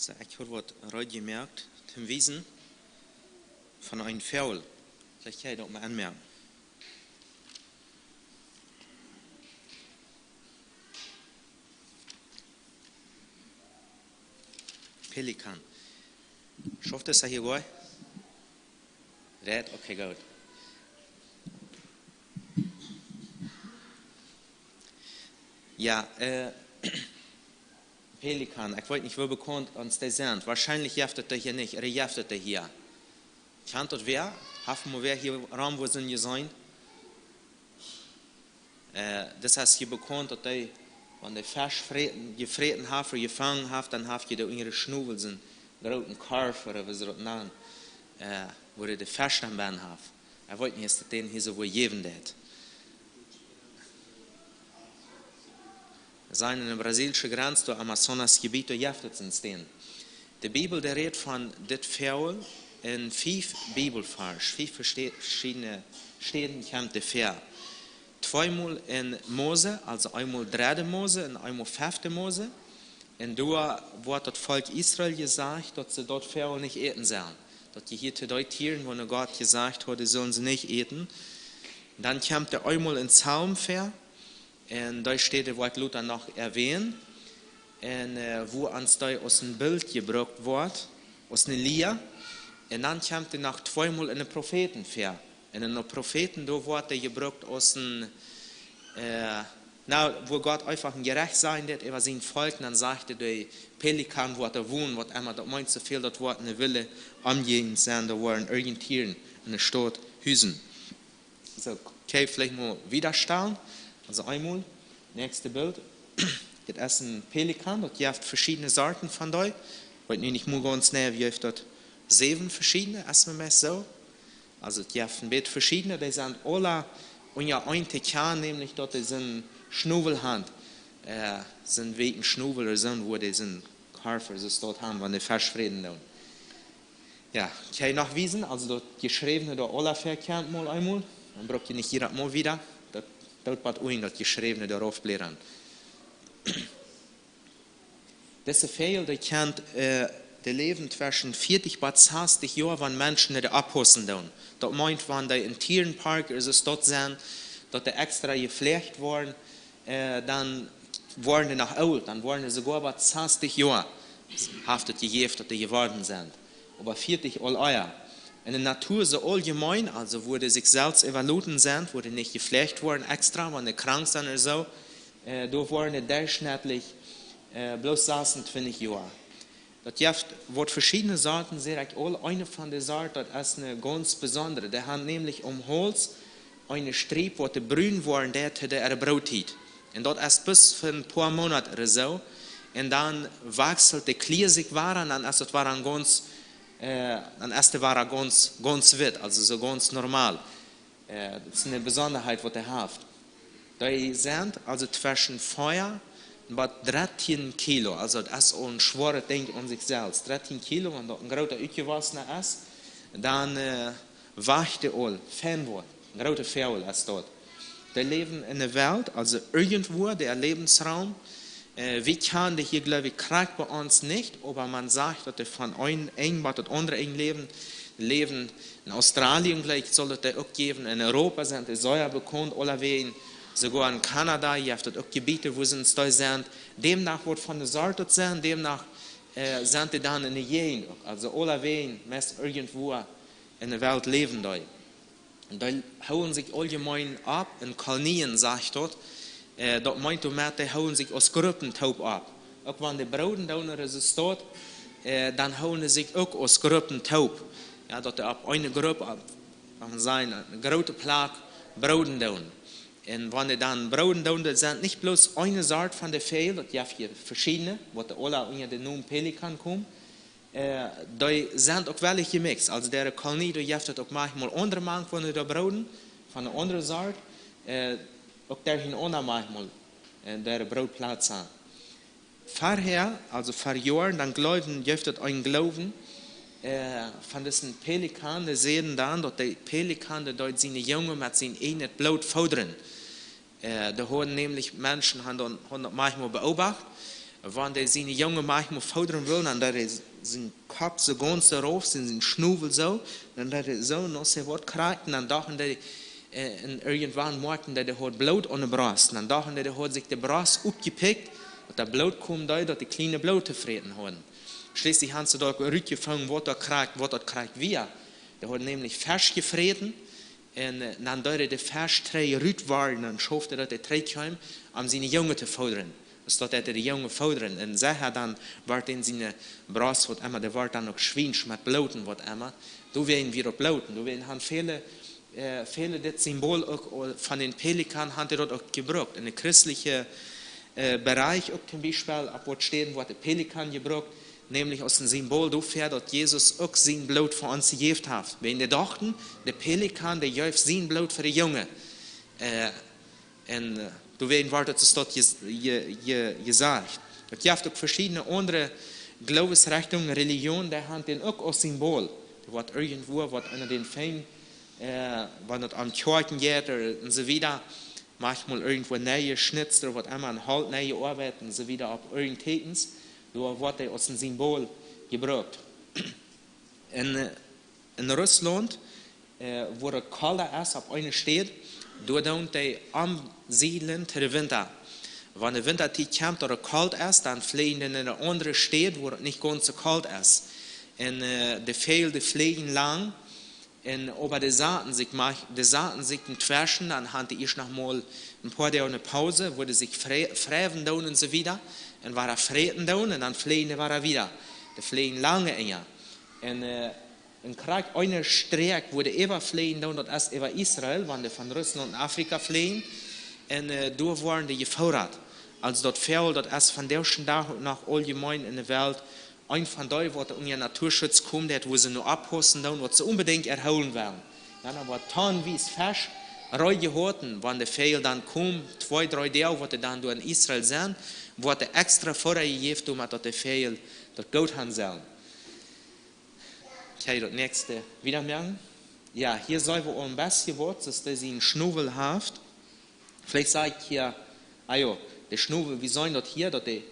Soo, ekj hab waut reed jemoakt toom wiesen von een Voagel. Veleicht kaun jie daut mol aunmoaken. Pelikan. Schauft daut hia goot? Räd, okay, goot. Jo, äh, Pelikan, ekj weet nich, woo bekaunt ons dee sent. Woarschienlich jeft et dee hia nich, ooda jeft et dee hia? Kjant daut wäa? Haft mol wäa hia rom wua sent jeseenen? Äh, daut es hia bekaunt, daut dee, wan dee Fesch fräten, jefräten haft ooda jefongen haft, dan haft hia dee unja äare Schnowel soon grooten Korf, ooda woo see daut nanen, äh, wua dee de Fesch dan bennen haft. Ekj weet nich, es daut dän hia soo woo jäwen deit. Sent enne brasiliesche Grenz, doa Amazonas Jebiet, doa jeft et soone Städen. De Bibel, dee rät von dit Voagel en fief Bibelvarsch, fief veschte-, veschiedne Städen kjemt dee väa. Tweemol en Mose, aulsoo eemol dredde Mose un eemol fefte Mose. Un doa woat daut Volkj Israel jesajcht, daut see daut Voagel nich äten sellen. Daut jehieet to dee Tieren, wua Gott jesajcht haud, dee sellen see nich äten. Dan kjemt dee eemol en Psalm väa. Un dee Städ woa ekj lota noch erwänen. Un, äh, wua ons dee aus een Bilt jebrukt woat, aus eene Lia. Un dan kjemt dee noch tweemol en de Profeeten väa. Un en de Profeeten, doa woat dee jebrukt aus een, äh, nu, wua Gott eefach een Jerecht sajen deed äwa sien Volkj, dan sajcht hee, de Pelikan woat doa wonen, waut emma daut meent, soo väl daut woat en de Welt omjäajent sennen, doa woaren irjent Tieren en de Staut husen. Soo, okay, veleicht mol wieda stalen. Aulsoo eemol, näakjste Bilt. Dit es een Pelikan, daut jeft veschiedne Sorten von dee. Weet nu nich mea gaunz jeneiw, jeft daut säwen veschiedne, es mie meist soo. Aulsoo, daut jeft een bät veschiedne, dee sent aula unja eent to kjrieen, nämlich daut dee soone Schnowel haben. Äh, soone weekje Schnowel ooda soo, wua dee soone Korf ooda soo haben, wan dee Fesch fräten doonen. Jo, kaun ekj noch wiesen, aulsoo daut Jeschräwne doa aula väakjemt mol eemol. Dan bruck jie nich jiedet Mol wieda. Daut, daut woat uk daut Jeschräwne doa rauf bläden. Dise Voagel, dee kjennen, äh, dee läwen tweschen vieetich bat sastich Joa, wan Menschen dee oppaussen doonen. Daut meent, wan dee em Tierenpark ooda soo sent, daut dee extra jefläacht woaren, äh, dan woaren dee noch oolt, dan woaren dee soogoa bat sastich Joa. Haft et jejäft, daut dee jeworden sent. Oba vieetich aul ea. En de Natua soo auljemein, aulsoo wua dee sikj selfst äwaloten sent, wua dee nich jefläacht woaren extra, wan dee krank sent ooda soo, äh, doa woaren dee derchschnittlich, äh, bloos sasuntwintich Joa. Daut jeft waut veschiedne Sorten, saj ekj aul, eene von de Sort, daut es eene gaunz besondre. Dee haben nämlich aum Hauls eene Striep, waut dee brun woaren deit, to de äare Broodtiet. Un daut es bloos fa een poa Moonat ooda soo. Un dan wajchselt de Klia sikj wada, un dan es et wada een gaunz, äh, dan es dee wada gaunz, gaunz witt, aulsoo soo gaunz normal. Äh, daut es eene Besonderheit, waut dee haft. Dee sent aulsoo tweschen vea bat dartieen Kilo, aulsoo daut es aul een schwoaret Dinkj aun sikj selfst. Dartieen Kilo, wan daut een groota Utjewossena es, dan, äh, wajcht dee aul, fein woat. Een groota Voagel es daut. Dee läwen en de Welt, aulsoo irjentwua, de Läwensraum, äh, wie kjanen dee hia, jleew ekj, krakjt bie ons nich, oba maun sajcht, daut dee von een Enj bat daut aundre Enj läwen. Läwen en Australien, jleew ekj, saul daut dee uk jäwen. En Europa sent dee sea bekaunt, aulawäajen, soogoa en Kanada, jeft et uk Jebieden, wua see sent. Deemno woat von de Sort daut sent, deemno, äh, sent dee dan en de Jäajent uk. Aulsoo aulawäajen, meist irjentwua en de Welt läwen dee. Un dee hoolen sikj auljemein opp en Kolonien, sajcht daut. Äh, daut meent doamet, dee hoolen sikj aus Gruppen toop opp. Uk wan dee brooden doonen ooda soo, äh, dan hoolen dee sikj uk aus Gruppen toop. Jo, daut dee opp eene Grupp, opp, kaun maun sajen, eene groote Plakj brooden doonen. Un wan dee dan brooden doonen, daut sent nich bloos eene Sort von de Voagel, daut jeft hia veschiedne, waut aula unja dän Nomen Pelikan komen. Äh, dee sent uk wellich jemixt. Aulsoo de Kolonie, doa jeft et uk maunchmol aundre mank, wan dee doa brooden, von eene aundre Sort, äh, uk doa sent aundre maunchmol, äh, doa Brootplazen. Verhäa, aulsoo ver Joaren, dan jleewden, jeft et eenen Gloowen, äh, von disen Pelikan, dee säden dan, daut de Pelikan, dee deed siene Junge met sien ieejnet Bloot foodren. Äh, doa hauden nämlich Menschen, haben dan, haben daut maunchmol beobacht, Wan dee siene Junge maunchmol fodren wull, dan deed hee sienen Kopp soo gaunz soo rauf, sien, sienen Schnowel soo, dan deed hee soo, un aus hee waut krakjt, dan dochten dee, äh, un irjentwan moakjten dee, dee haud Bloot aun de Brost. Dan dochten dee, dee haud sikj de Brost oppjepikjt, daut doa Bloot kjeem, dee, daut dee kjliene Bloot to fräten hauden. Schlieslich haben see doa rutjefungen, waut doa krakjt, waut doa krakjt wia. Dee hauden nämlich Fesch jefräten, un, äh, dan deed hee de Fesch trigj rutwarjen un schaufte, daut dee trigj kjeem, om siene Junge to fodren. Aus daut hee de Junge fodren. Un secha dan wort en siene Brost waut emma, dee wort dan uk schwiensch met Bloot un waut emma. Doawäajen wia daut Bloot. Doawäajen haben väle, äh, väle dit Symbol uk o-, von dän Pelikan haben dee daut uk jebrukt. En dän christlichen, äh, Bereich uk toom Biespel, opp waut Städen woat de Pelikan jebrukt, nämlich aus een Symbol doafäa, daut Jesus uk sien Bloot fa ons jejäft haft. Wäajen dee dochten, de Pelikan, dee jeef sien Bloot fa de Junge. Äh, un, äh, doawäajen wort daut soo jes-, je-, je-, jesajcht. Daut jeft uk veschiedne aundre Gloowesrechtungen, Relijoon, dee haben dän uk aus Symbol. Daut woat irjentwua, woat eena dän finjen, äh, wan daut om Kjoakjen jeit, un soo wieda. Maunchmol irjentwua niejeschnitzt ooda waut emma, en Holt niejeoabeit un soo wieda opp irjent Tieekjens. Doa woat dee aus een Symbol jebrukt. En, äh, en Russlaunt, äh, wua daut kolda es opp eene Städ, doa doonen dee omsiedlen to de Winta. Wan de Wintatiet kjemt, daut daut kolt es, dan fläajen dee en eene aundre Städ, wua daut nich gaunz soo kolt es. Un, äh, de Väajel, dee fläajen lang, un, oba dee saten sikj, mau dee saten sikj entweschen, dan haben dee ieescht noch mol een poa Doag eene Paus, wua dee sikj fre-, fräwen doonen un soo wieda, un wada fräten doonen, un dan fläajen dee wada wieda. Dee fläajen lange Enja. Un, äh, un krakjt eene Strakj, wua dee äwa fläajen doonen, daut es äwa Israel, wan dee von Russlaunt no Afrika fläajen. Un, äh, doa woaren dee jefoodat. Aulsoo daut Väajel, daut es vondoag dän Dach noch auljemeen en de Welt een von dee, waut unja Naturschutz kjemt, daut wua see nu oppaussen doonen, waut see onbedinjt erhoolen wellen. Dan oba tonwies Fesch, reed jehoaten, wan de Väajel dan kjemt, twee, dree Doag, waut dee dan doa en Israel sent, woat dee extra Fooda jejäft, om daut de Väajel daut goot haben sellen. Kjenn jie daut näakjste wieda moakjen? Jo, hia seenen wie aul een bät waut, daut dee sienen Schnowel haft. Veleicht saj ekj hia, ah jo, de Schnowel, wie seenen daut hia, daut dee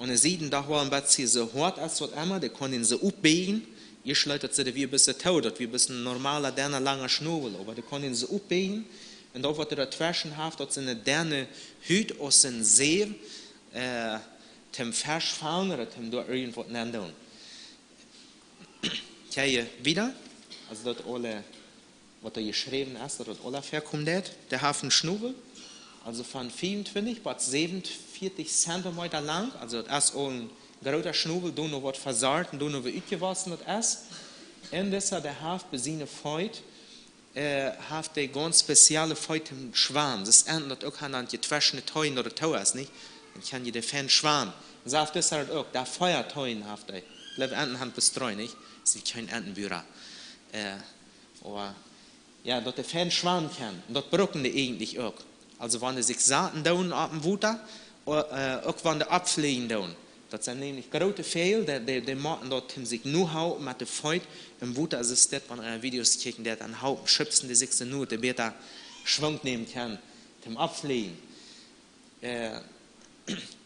aun de Sieden doch woll een bät soo hoat es, waut emma, dee kaun dän soo oppbieejen. Hia schleet daut see, dee wia een bät too, daut wia een bät een normala, denna, langa Schnowel, oba dee kaun dän soo oppbieejen. Un daut waut dee doatweschen haft, daut es eene denne Hut aus een Säw, äh, toom Fesch fangen ooda toom doa irjentwaut nenn doonen. Kjenn jie wieda? Aulsoo daut aule, waut doa jeschräwen es, daut daut aula väakomen deit. Dee haft een Schnowel, aulsoo von fiefuntwintich bat säwenunvieetich Zentimeta lang, aulsoo daut es aul een groota Schnowel, doano waut vesort un doano waut utjewossen daut es. Un disa, dee haft bie siene Feet, äh, haft dee gaunz spezielle Feet toom schwamen. Daut es Enten daut uk haben, daut je tweschen de Teen ooda too es, nich? Dan kjenn jie dee fein schwamen. Un soo haft disa daut uk, dee vea Teen haft dee. Ekj jleew, Enten haben bloos dree, nich? Sent kjeen Entenbura. Äh, oba, jo, daut dee fein schwamen kaun. Un daut brucken dee eejentlich uk. Aulsoo, wan dee sikj saten doonen opp em Wota, o-, äh, uk wan dee oppfleajen doonen. Daut sent nämlich groote Väajel, dee, dee, dee motten daut toom sikj nohoolen met de Feet em Wota, es dit, wan eena Videos kjikjen deit, dan hoolen, schubsen dee sikj soo no, daut dee bäta Schwung nämen kaun, toom oppfleajen. Äh,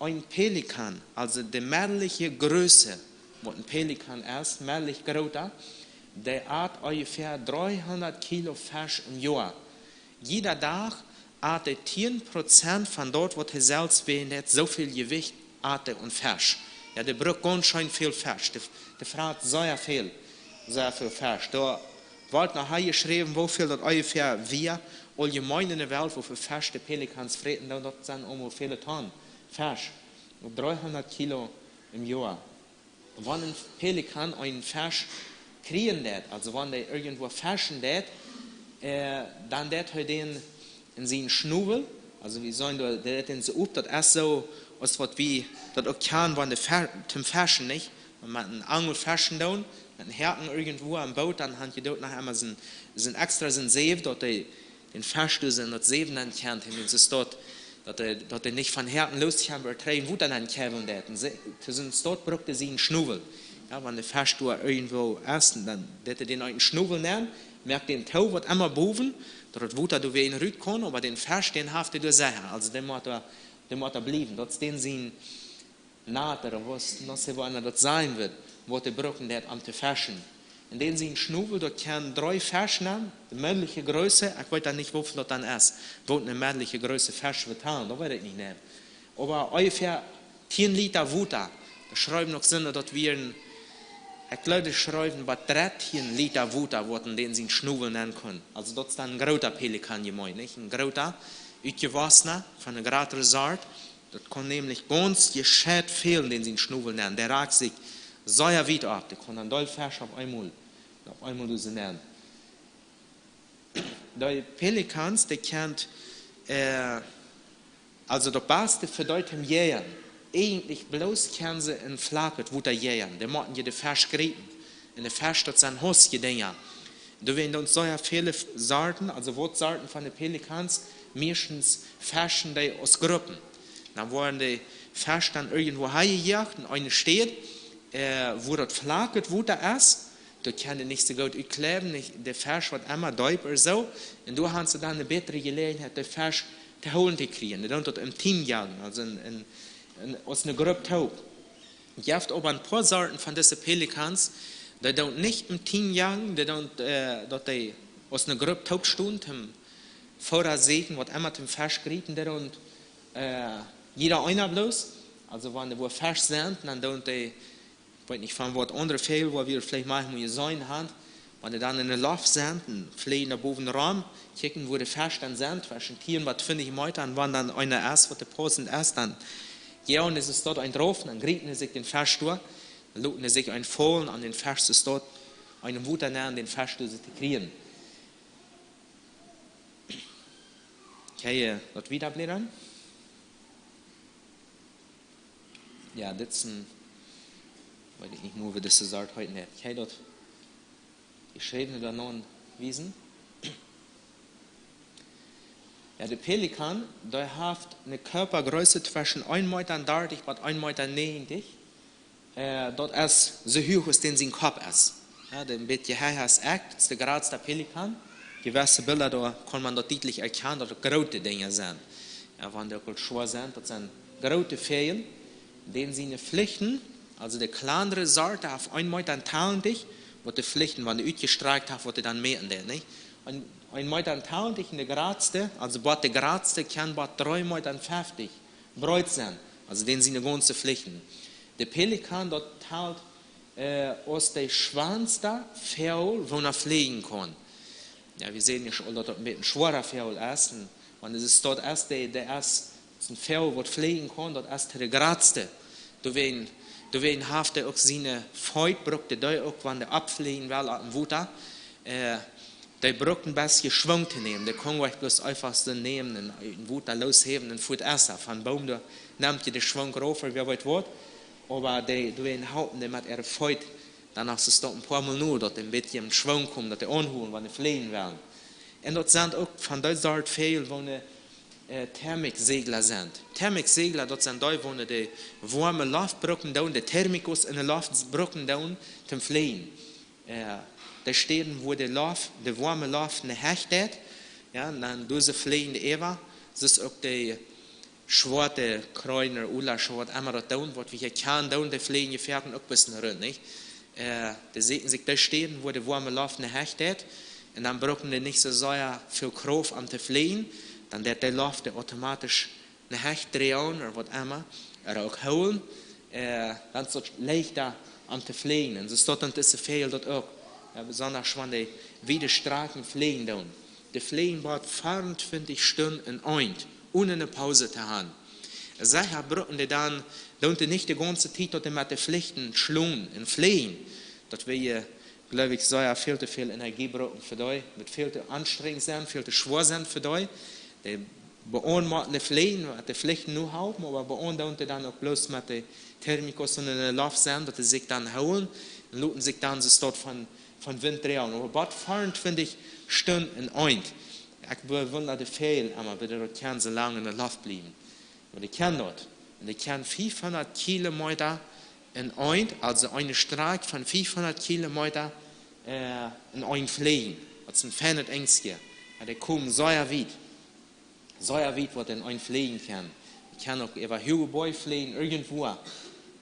een Pelikan, aulsoo de meddliche Größe, waut een Pelikan es, meddlich groota, dee at onjefäa dreehundat Kilo Fesch em Joa. Jieda Dach at dee tieen Prozent von daut, waut hee selfst bie haft, soo väl Jewicht at dee aun Fesch. Jo, dee brukt gaunz scheen väl Fesch. Dee, dee frat sea väl, sea väl Fesch. Doa woat nohäa jeschräwen, woo väl daut onjefäa wia, auljemeen en de Welt, woo väl Fesch de Pelikans fräten, dan daut sent aulemol väle Tonn Fesch. Dreehundat Kilo em Joa. Wan een Pelikan eenen Fesch kjrieen deit, aulsoo wan dee irjentwua feschen deit, äh, dan deit hee dän en sienen Schnowel, aulsoo wie seenen, dee, dee deit dän soo op, daut es soo, aus waut wie daut uk kjanen, wan dee fe-, toom Feschen, nich? Wan met eene Angel feschen doonen, met een Häakjen irjentwua aum Boot, dan han jie doa noch emol soo een, soo een extra, soo een Säw, daut dee dän Fesch doa soo en daut Säw nenn kjemt, un soo es daut, daut hee, daut hee nich von Häakjen loskjemt, oba trigj em Wota nenn kjewwen deit. Un see, to soo een Stoot brukt hee sienen Schnowel. Jo, wan de Fesch doa irjentwua es, dan deit hee dän eenen Schnowel nenn, moakt dän too, waut emma bowen, daut daut Wota doa wada rut kaun, oba dän Fesch, dän haft hee doa secha. Aulsoo, dee mott doa, dee mott doa bliewen. Daut es dän sien, Natter, ooda waut, no sé, woo eena daut sajen wudd, waut dee brucken deit om to feschen. Un dän sien Schnuwel, daut kaun dree Fesch nämen, de mäajliche Grooße, ekj weet dan nich, woo väl daut dan es, waut ne mäajliche Grooße Fesch woat haben, daut weet ekj nich, nä. Oba onjefäa tieen Lita Wota, doa schreewen uk Sinne, daut wieren, ekj jleew, dee schreewen bie dartieen Lita Wota, waut en dän sien Schnuwel nämen kunn. Aulsoo daut es dan een groota Pelikan jemeent, nich? Een groota, utjewossna, von eene jratre Sort. Daut kunn nämlich gaunz jescheit väl en dän sien Schnuwel nämen. Dee rakjt sikj sea wiet opp. Dee kunn dan dol Fesch opp eemol, opp eemol doa nämen. Dee Pelikans, dee kjennen, äh, aulsoo daut baste fa dee toom jäajen. Eejentlich bloos kjennen see en flakjet Wota jäajen. Dee motten je de Fesch jriepen. Un de Fesch, daut sent hastje Dinja. Doa wieren dan sea väle F-, Sorten, aulsoo waut Sorten von de Pelikans, meistens feschen dee aus Gruppen. Dan woaren de Fesch dan irjentwua hanjejoacht, en eene Städ, äh, wua daut flakjet Wota es. Doa kjennen dee nich soo goot utkjliewen, nich, de Fesch woat emma deepa soo. Un doa haben see dan eene bätre Jeläajenheit, de Fesch to hoolen to kjrieen. Dee doonen daut em Team jagen, aulsoo en, en, en, aus eene Grupp toop. Jeft oba een poa Sorten von dise Pelikans, dee doonen nich em Team jagen, dee doonen, äh, daut dee aus eene Grupp toop stonen, toom Foda säkjen, waut emma toom Fesch jriepen, dee doonen, äh, jieda eena bloos. Aulsoo wan doa wua Fesch sent, dan doonen dee, ekj weet nich von waut aundre Väajel, wua wie veleicht mol jeseenen haben, wan dee dan en de Loft sent, dan fleajen dee bowen rom, kjikjen wua de Fesch dan sent, tweschen tieen bat twintich Meta, un wan dan eena es, waut de paussent es, dan, jo, un es daut een drauf, dan jriepen see sikj dän Fesch doa, dan loten see sikj eenen faulen, om dän Fesch es daut een Wota nämen, dän Fesch doa to kjrieen. Kjenn jie daut wieda bläden? Jo, dit es een, weet ekj nich mea, woo dise Sort heet, nä. Kjenn jie daut jeschräwne doa noch wiesen? Jo, de Pelikan, dee haft eene Kjarpagrooße tweschen een Meta dartich bat een Meta näajentich. Äh, daut es soo huach aus dän sien Kopp es. Jo, dee een bät hia es uk, daut es de jratsta Pelikan. Jewesse Bilda, doa kaun maun daut dietlich erkjanen, daut daut groote Dinja sent. Jo, wan dee uk aul schwoa sent, daut sent groote Väajel. Dän siene Flichten, aulsoo de kjlandre Sort, haft een Meta un twintich, waut de Flichten, wan dee utjestrakjt haft, waut dee dan mäten deit, nich? Een, een Meta un twintich un de jratste, aulsoo bat de jratste kaun bat dree Meta un feftich breet sennen. Aulsoo dän siene gaunze Flichten. De Pelikan, daut talt, äh, aus de schwoaste Väajel, waut fleajen kaun. Jo, wie seenen je aul, daut daut een bät een schwoara Väajel es. Un wan et es daut es, dee, dee es, es een Väajel, waut fleajen kaun, daut es de jratste. Doawäajen, doawäajen haft dee uk siene Feet, brukt dee uk, wan dee oppfleajen well opp daut Wota. Äh, dee brukt een bät Schwung to nämen. Dee kaun nich bloos eefach soo nämen un ut daut Wota loshäwen un fuat es hee. Von Boom, doa nemt hee de Schwung rauf, wäa weet waut. Oba dee, dee halpen dee met äare Feet, dan es daut een poa Mol nu, daut dee een bät em Schwung komen, daut dee aunhoolen, wan dee fleajen wellen. Un daut sent uk von dee Sort väl, wua, äh, Thermiksäajla sent. Thermiksäajla, daut sent dee, wua dee woame Loft brucken doonen, de Thermikus en de Loft brucken doonen, toom fleajen. Äh, de Städen, wua de Loft, de woame Loft ne Hecht deit, jo, dan doonen see fleajen de Äwa, soo aus uk de schwoate Kjreena, Ula, waut emma daut doonen, waut wie hia kjanen doonen, dee fleajen je foaken uk een bät runt, nich? Äh, dee säkjen sikj dee Städen, wua de woame Loft ne Hecht deit, un dan brucken dee nich soo sea väl Krauft om to fleajen, dan deit de Loft dee automatisch ne Hecht dreien ooda waut emma, ooda uk hoolen, äh, dan es daut leichta om to fleajen. Un soo es daut dan dise Väajel daut uk. Jo, besonda wan dee wiede Strakjen fleajen doonen. Dee fleajen bat veeauntwintich Stunden en eent, one ne Paus to haben. Secha brucken dee dan, doonen dee nich de gaunze Tiet daut dee met de Flichten schlonen un fleajen. Daut wudd je, jleew ekj, sea väl to väl Energie brucken fa dee, wudd väl to aunstrenjent sennen, väl to schwoa sennen fa dee. Dee bie ons motten dee fleajen, met de Flichten nu halpen, oba bie ons doonen dee dan uk bloos met de Thermikus en de Loft sennen, daut dee sikj dan hoolen un loten sikj dan soo staut von, von Wint dreien. Oba bat veeauntwintich Stunden en eent. Ekj bewunda dee väl emma, woo dee daut kjennen soo lang en de Loft bliewen. Oba dee kjennen daut. Un dee kjennen fiefhundat Kilometa en eent, aulsoo eene Strakj von fiefhundat Kilometa, äh, en eent fleajen. Daut es een feinet Enjskje. Jo, dee komen sea wiet. Sea wiet, waut dee en eent fleajen kjennen. Dee kjennen uk äwa huage Boaj fleajen, irjentwua.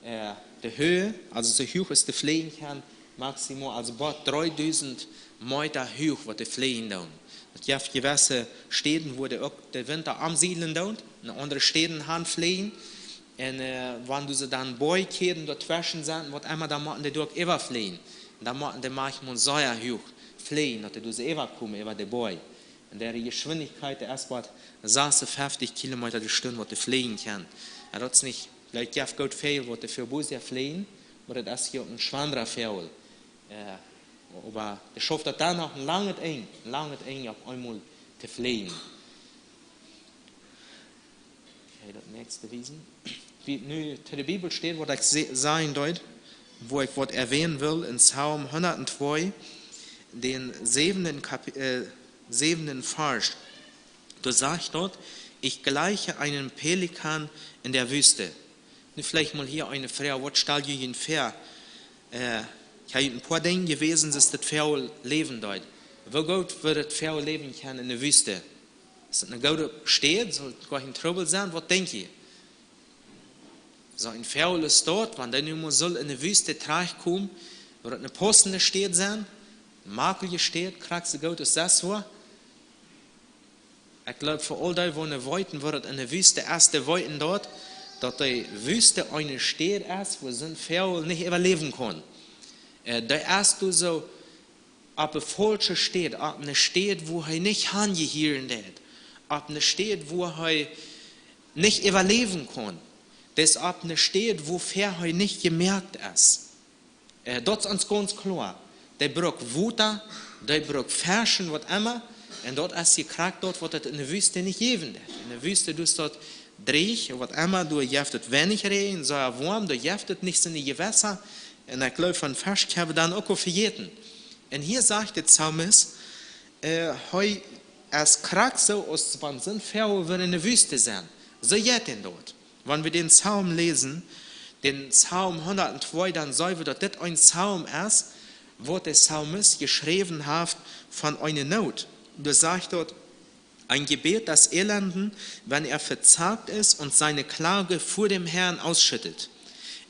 äh, de Höhe, also soo huach aus dee fleajen kjennen, maximal, also bat dreedusent Meeta huach, waut dee fleajen doonen. Daut jeft jewesse Städen, wua dee uk dän Winta omsiedlen doonen, un aundre Städen han fleajen. Un, äh, wan du see dan Boajkjäden doatweschen sent, waut emma, dan motten dee doa uk äwafleajen. Dan motten dee maunchmol sea huach fleajen, daut dee doa äwakomen, äwa de Boaj. Un de Jeschwindichkjeit, dee es waut sasunnfeftich Kilometa de Stund, waut dee fleajen kjennen. Un daut es nich, like, jeft goot väl, waut dee fa Busia fleajen, oba daut es hia uk een schwandra Väagel. Äh, oba dee schauft daut dan noch een langet Enj, een langet Enj opp eemol to fleajen. Okay, daut näakjste wiesen. Wie nu to de Bibel steit, waut ekj se-, sajen deed, woo ekj waut erwähnen well, en Psalm hundat twee, dän säwenden Kapi-, äh, säwenden Varsch. Doa sajcht daut: „Ich gleiche einem Pelikan in der Wüste.“ Nu veleicht mol hia eene Froag, waut stal jie junt väa? Äh, ekj hab een poa Dinja jewäsen, daut daut Väagel läwen deed. Woo goot wudd daut Väagel läwen kjennen en de Wüste? Es daut eene goode Städ? Saul daut goa kjeen Trubbel sennen? Waut denkj jie? Soo een Väagel es daut, wan dee nu mol saul en de Wüste trajchtkomen, wudd daut eene paussende Städ sennen? Makelje Städ, krakjt soo goot aus daut hia? Ekj gleew, fa aul dee, waut weeten, woo daut en de Wüste es, dee weeten daut, daut de Wüste eene Städ es, wua soon Väagel nich äwaläwen kaun. Äh, dee es doa soo opp eene faulsche Städ, opp eene Städ, wua hee nich hanjehieren deed, opp eene Städ, wua hee nich äwaläwen kaun. Daut es opp eene Städ, wua hee nich jemoakt es. Äh, daut es ons gaunz kloa. Dee brukt Wota, dee brukt Fesch, waut emma. Un daut es jekrakjt daut, waut daut en de Wüste nich jäwen deed. En de Wüste, doa es daut dreech, waut emma, doa jeft daut weinich Räajen, sea woam, doa jeft daut nich soone Jewässa. Un ekj gleew, von Fesch kjenn wie dan uk aul vejäten. Un hia sajcht de Psalmist, äh, hee es krakjt soo, aus wan soon Väagel wudd en de Wüste sennen. Soo jeit am daut. Wan wie dän Psalm läsen, dän Psalm hundat twee, dan seenen wie, daut dit een Psalm es, waut de Psalmist jeschräwen haft von eene Noot. Doa sajcht daut: „Ein Gebet des Elenden, wenn er verzagt ist und seine Klage vor dem Herrn ausschüttet.“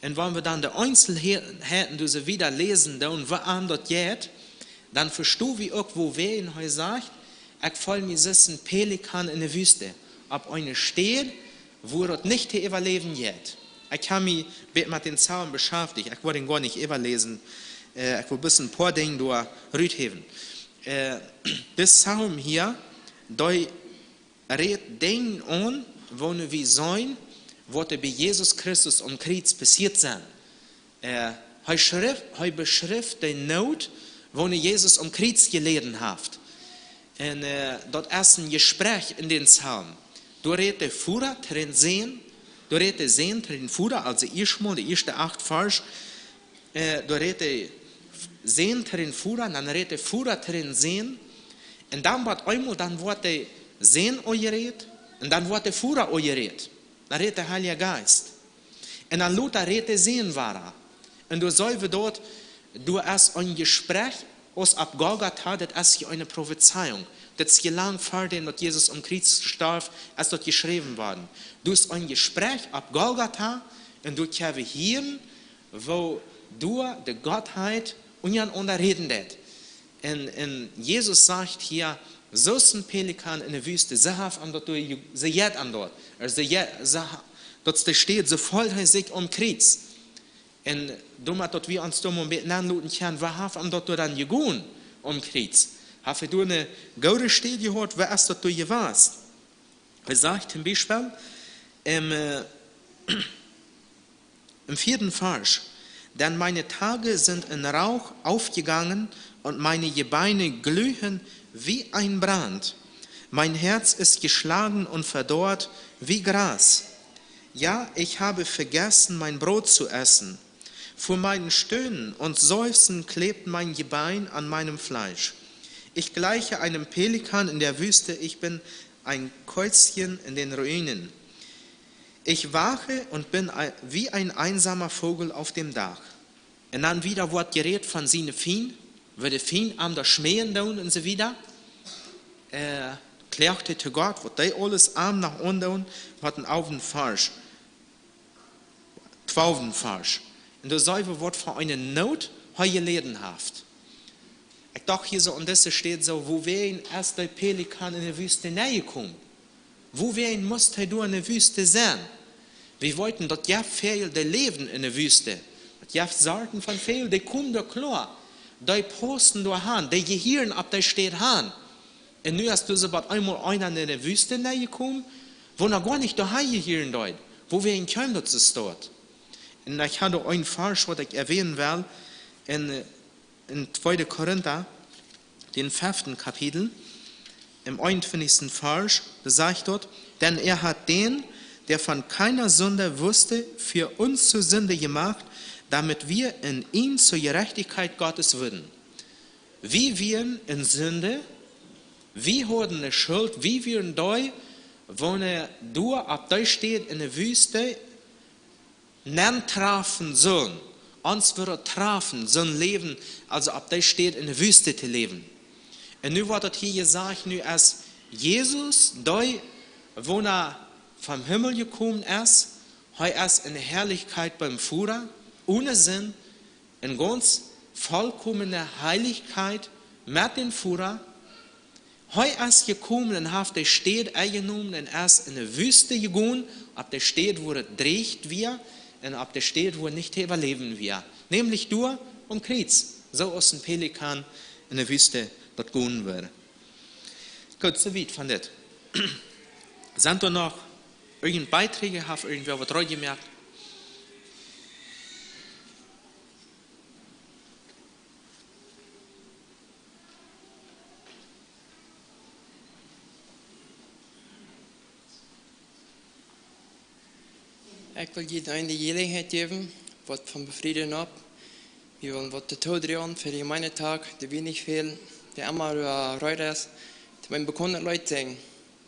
Un wan wie dan de Eenzelheiten doa soo wieda läsen, dan, woo am daut jeit, dan vestonen wie uk, wuarom hee sajcht: „Ekj feel mie soo aus een Pelikan en de Wüste, opp eene Städ, wua daut nich to äwaläwen jeit.“ Ekj hab mie een bät met dän Psalm beschäftigt. Ekj woa dän goa nich äwaläsen. Äh, ekj well bloos een poa Dinja doa ruthäwen. Äh, de Psalm hia, dee rät Dinja aun, woo wie seenen, waut doa bie Jesus Christus aum Kjriez passieet es. Äh, hee schrift, hee beschrift de Noot, woo Jesus aum Kjriez jeläden haft. Un, äh, daut es een Jespräch en dän Psalm. Doa rät de Voda to dän Sän, doa rät de Sän to dän Voda, also ieeschtmol de ieeschte acht Varsch, äh, doa rät de Sän to dän Voda, dan rät de Voda to dän Sän. Un dan woat eemol, dan woat de Sän aunjerät, un dan woat de Voda aunjerät. Dan rät de Heilje Jeist. Un dan lota rät de Sän wada. Un doa seenen wie daut, doa es een Jespräch, aus opp Golgata, daut es hia eene Profezeiunk. Daut es hia lang ver däm, daut Jesus aum Kjriez storf, es daut jeschräwen worden. Doa es een Jespräch opp Golgata, un doa kjenn wie hieren, woo doa de Gottheit unjarenaunda räden deed. Un, un Jesus sajcht hia, soo aus een Pelikan en de Wüste, soo haft am daut doa je-, soo jeit am daut. Ea soo jeit, soo ha-, daut es de Städ, soo feelt hee sikj aum Kjriez. Un doamet, daut wie ons doa mol een bät aunloten kjennen, woo haft am daut doa dan jegonen aum Kjriez? Haft hee doa eene goode Städ jehaut, woo es daut doa jewast? Hee sajcht toom Biespel, ähm, äh, im vierten Varsch: „Denn meine Tage sind in Rauch aufgegangen und meine Gebeine glühen wie ein Brand. Mein Herz ist geschlagen und verdorrt wie Gras. Ja, ich habe vergessen, mein Brot zu essen. Vor meinem Stöhnen und Seufzen klebt mein Gebein an meinem Fleisch. Ich gleiche einem Pelikan in der Wüste, ich bin ein Käuzchen in den Ruinen. Ich wache und bin ei-, wie ein einsamer Vogel auf dem Dach.“ Un dan wada woat jerät von siene Fiend, woo de Fiend am doa schmäajen doonen un soo wieda. Äh, kloagt hee to Gott, waut dee aules am noch aundoonen, waut een Aufenfarsch. twalften Varsch. Un doa seenen wie, waut fa eene Noot hee jeläden haft. Ekj docht hia soo aun dise Städ soo: Wuawäajen es de Pelikan enne Wüste nenn jekomen? Wuawäajen must hee doa enne Wüste sennen? Wie weeten, daut jeft väl, dee läwen enne Wüste. Daut jeft Sorten von väl, dee komen doa kloa. Dee paussen doa han, dee jehieren opp dee Städ han. Un nu es doa soo waut eemol eena enne Wüste nenn jekomen, wua hee goanich doa han jehieren deed. Wuawäajen kjeem daut soo staut? Un ekj hab een Varsch, waut ekj erwähnen well, en, äh, en tweede Korinta, dän feften Kapitel, em eenuntwintichsten Varsch, doa sajcht daut: Denn er hat den, der von keiner Sünde wusste, für uns zur Sünde gemacht, damit wir in ihm zur Gerechtigkeit Gottes würden. Wie wieren en Sind, wie hauden ne Schult, wie wieren dee, waut doa opp dee Städ enne Wüste nenn trafen sullen, ons wudden trafen, sien Läwen, aulsoo opp dee Städ enne Wüste to läwen. Un nu woat daut hia jesajcht, nu es Jesus, dee, waut vom Himmel jekomen es, hee es en Harlichkjeit biem Voda, one Sind, en gaunz vollkomne Harlichkjeit met dän Voda. Hee es jekomen un haft dee Städ enjenomen un es enne Wüste jegonen, opp dee Städ, wua daut dreecht wia, un opp dee Städ, wua nich to äwaläwen wia. Nämlich doa aum Kjriez, soo aus een Pelikan enne Wüste daut gonen wudd. Goot, soo wiet von dit. Sent doa noch irjent Beiträj, haft irjentwäa waut rutjemoakt? Ekj well junt eene Jeläajenheit jäwen, waut von Befrieden opp. Wie wellen waut to todrieejen fa dän Jemeentag, dee wie nich fälen, dee emma, äh, reed es, to een bekauntet Leet sinjen.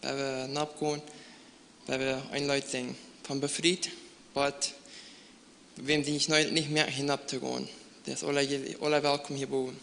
Wan wie nopp gonen, wan wie een Leet sinjen. Von Befriet, waut, wäm dee nich, nich mea hinab to gonen. Dee es aule, aule welkom hia bowen.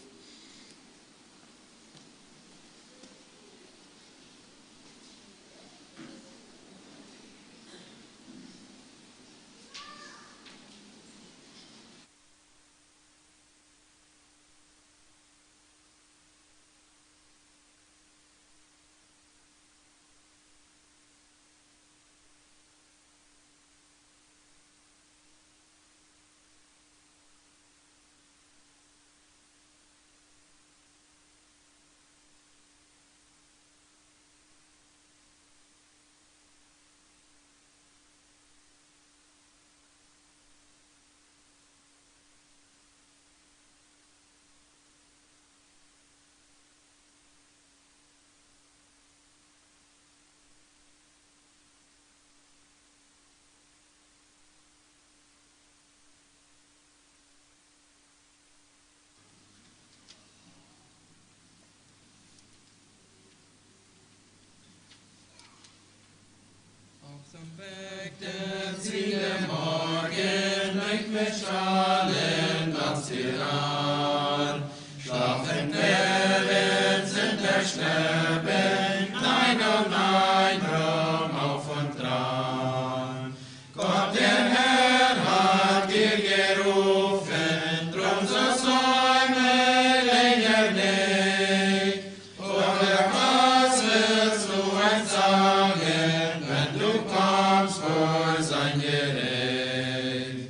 Auf dem Weg, den sie der Morgen nicht mehr strahlen, dass wir an schlafen werden, sind der Sterben klein und ein Traum auf und dran. Gott, der Herr, hat dir gerufen, drum so säume länger nicht. Oder was wirst du einst sagen, wenn du kommst vor sein Gericht?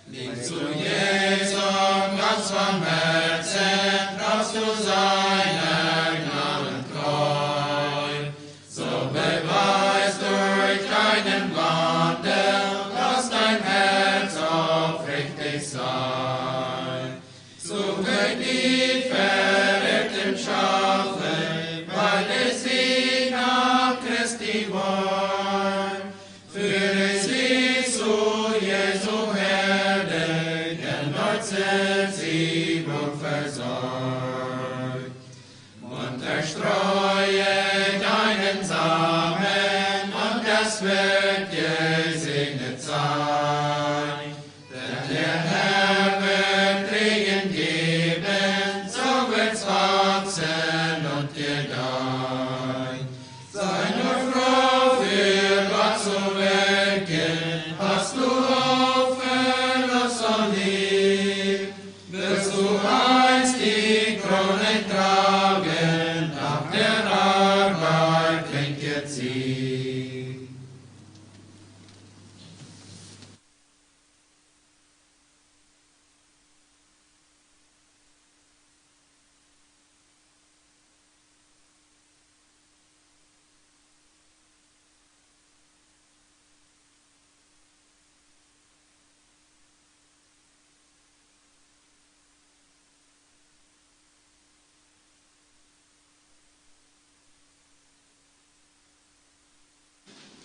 Liegst du Jesus ganz vom Herzen, traust du seiner Gnaden treu, so beweis durch deinen Wandel, dass dein Herz aufrichtig sei. Suche die verirrten Schafe, weide sie nach Christi Weih. Führe sie zu Jesu Herde, denn dort sind sie wohl versorgt. Munter streue deinen Samen und es wird gesegnet sein. Denn der Herr wird Regen geben, so wird's wachsen und gedeihen. Sei nur froh, für Gott zu wirken, hast du Hoffnung.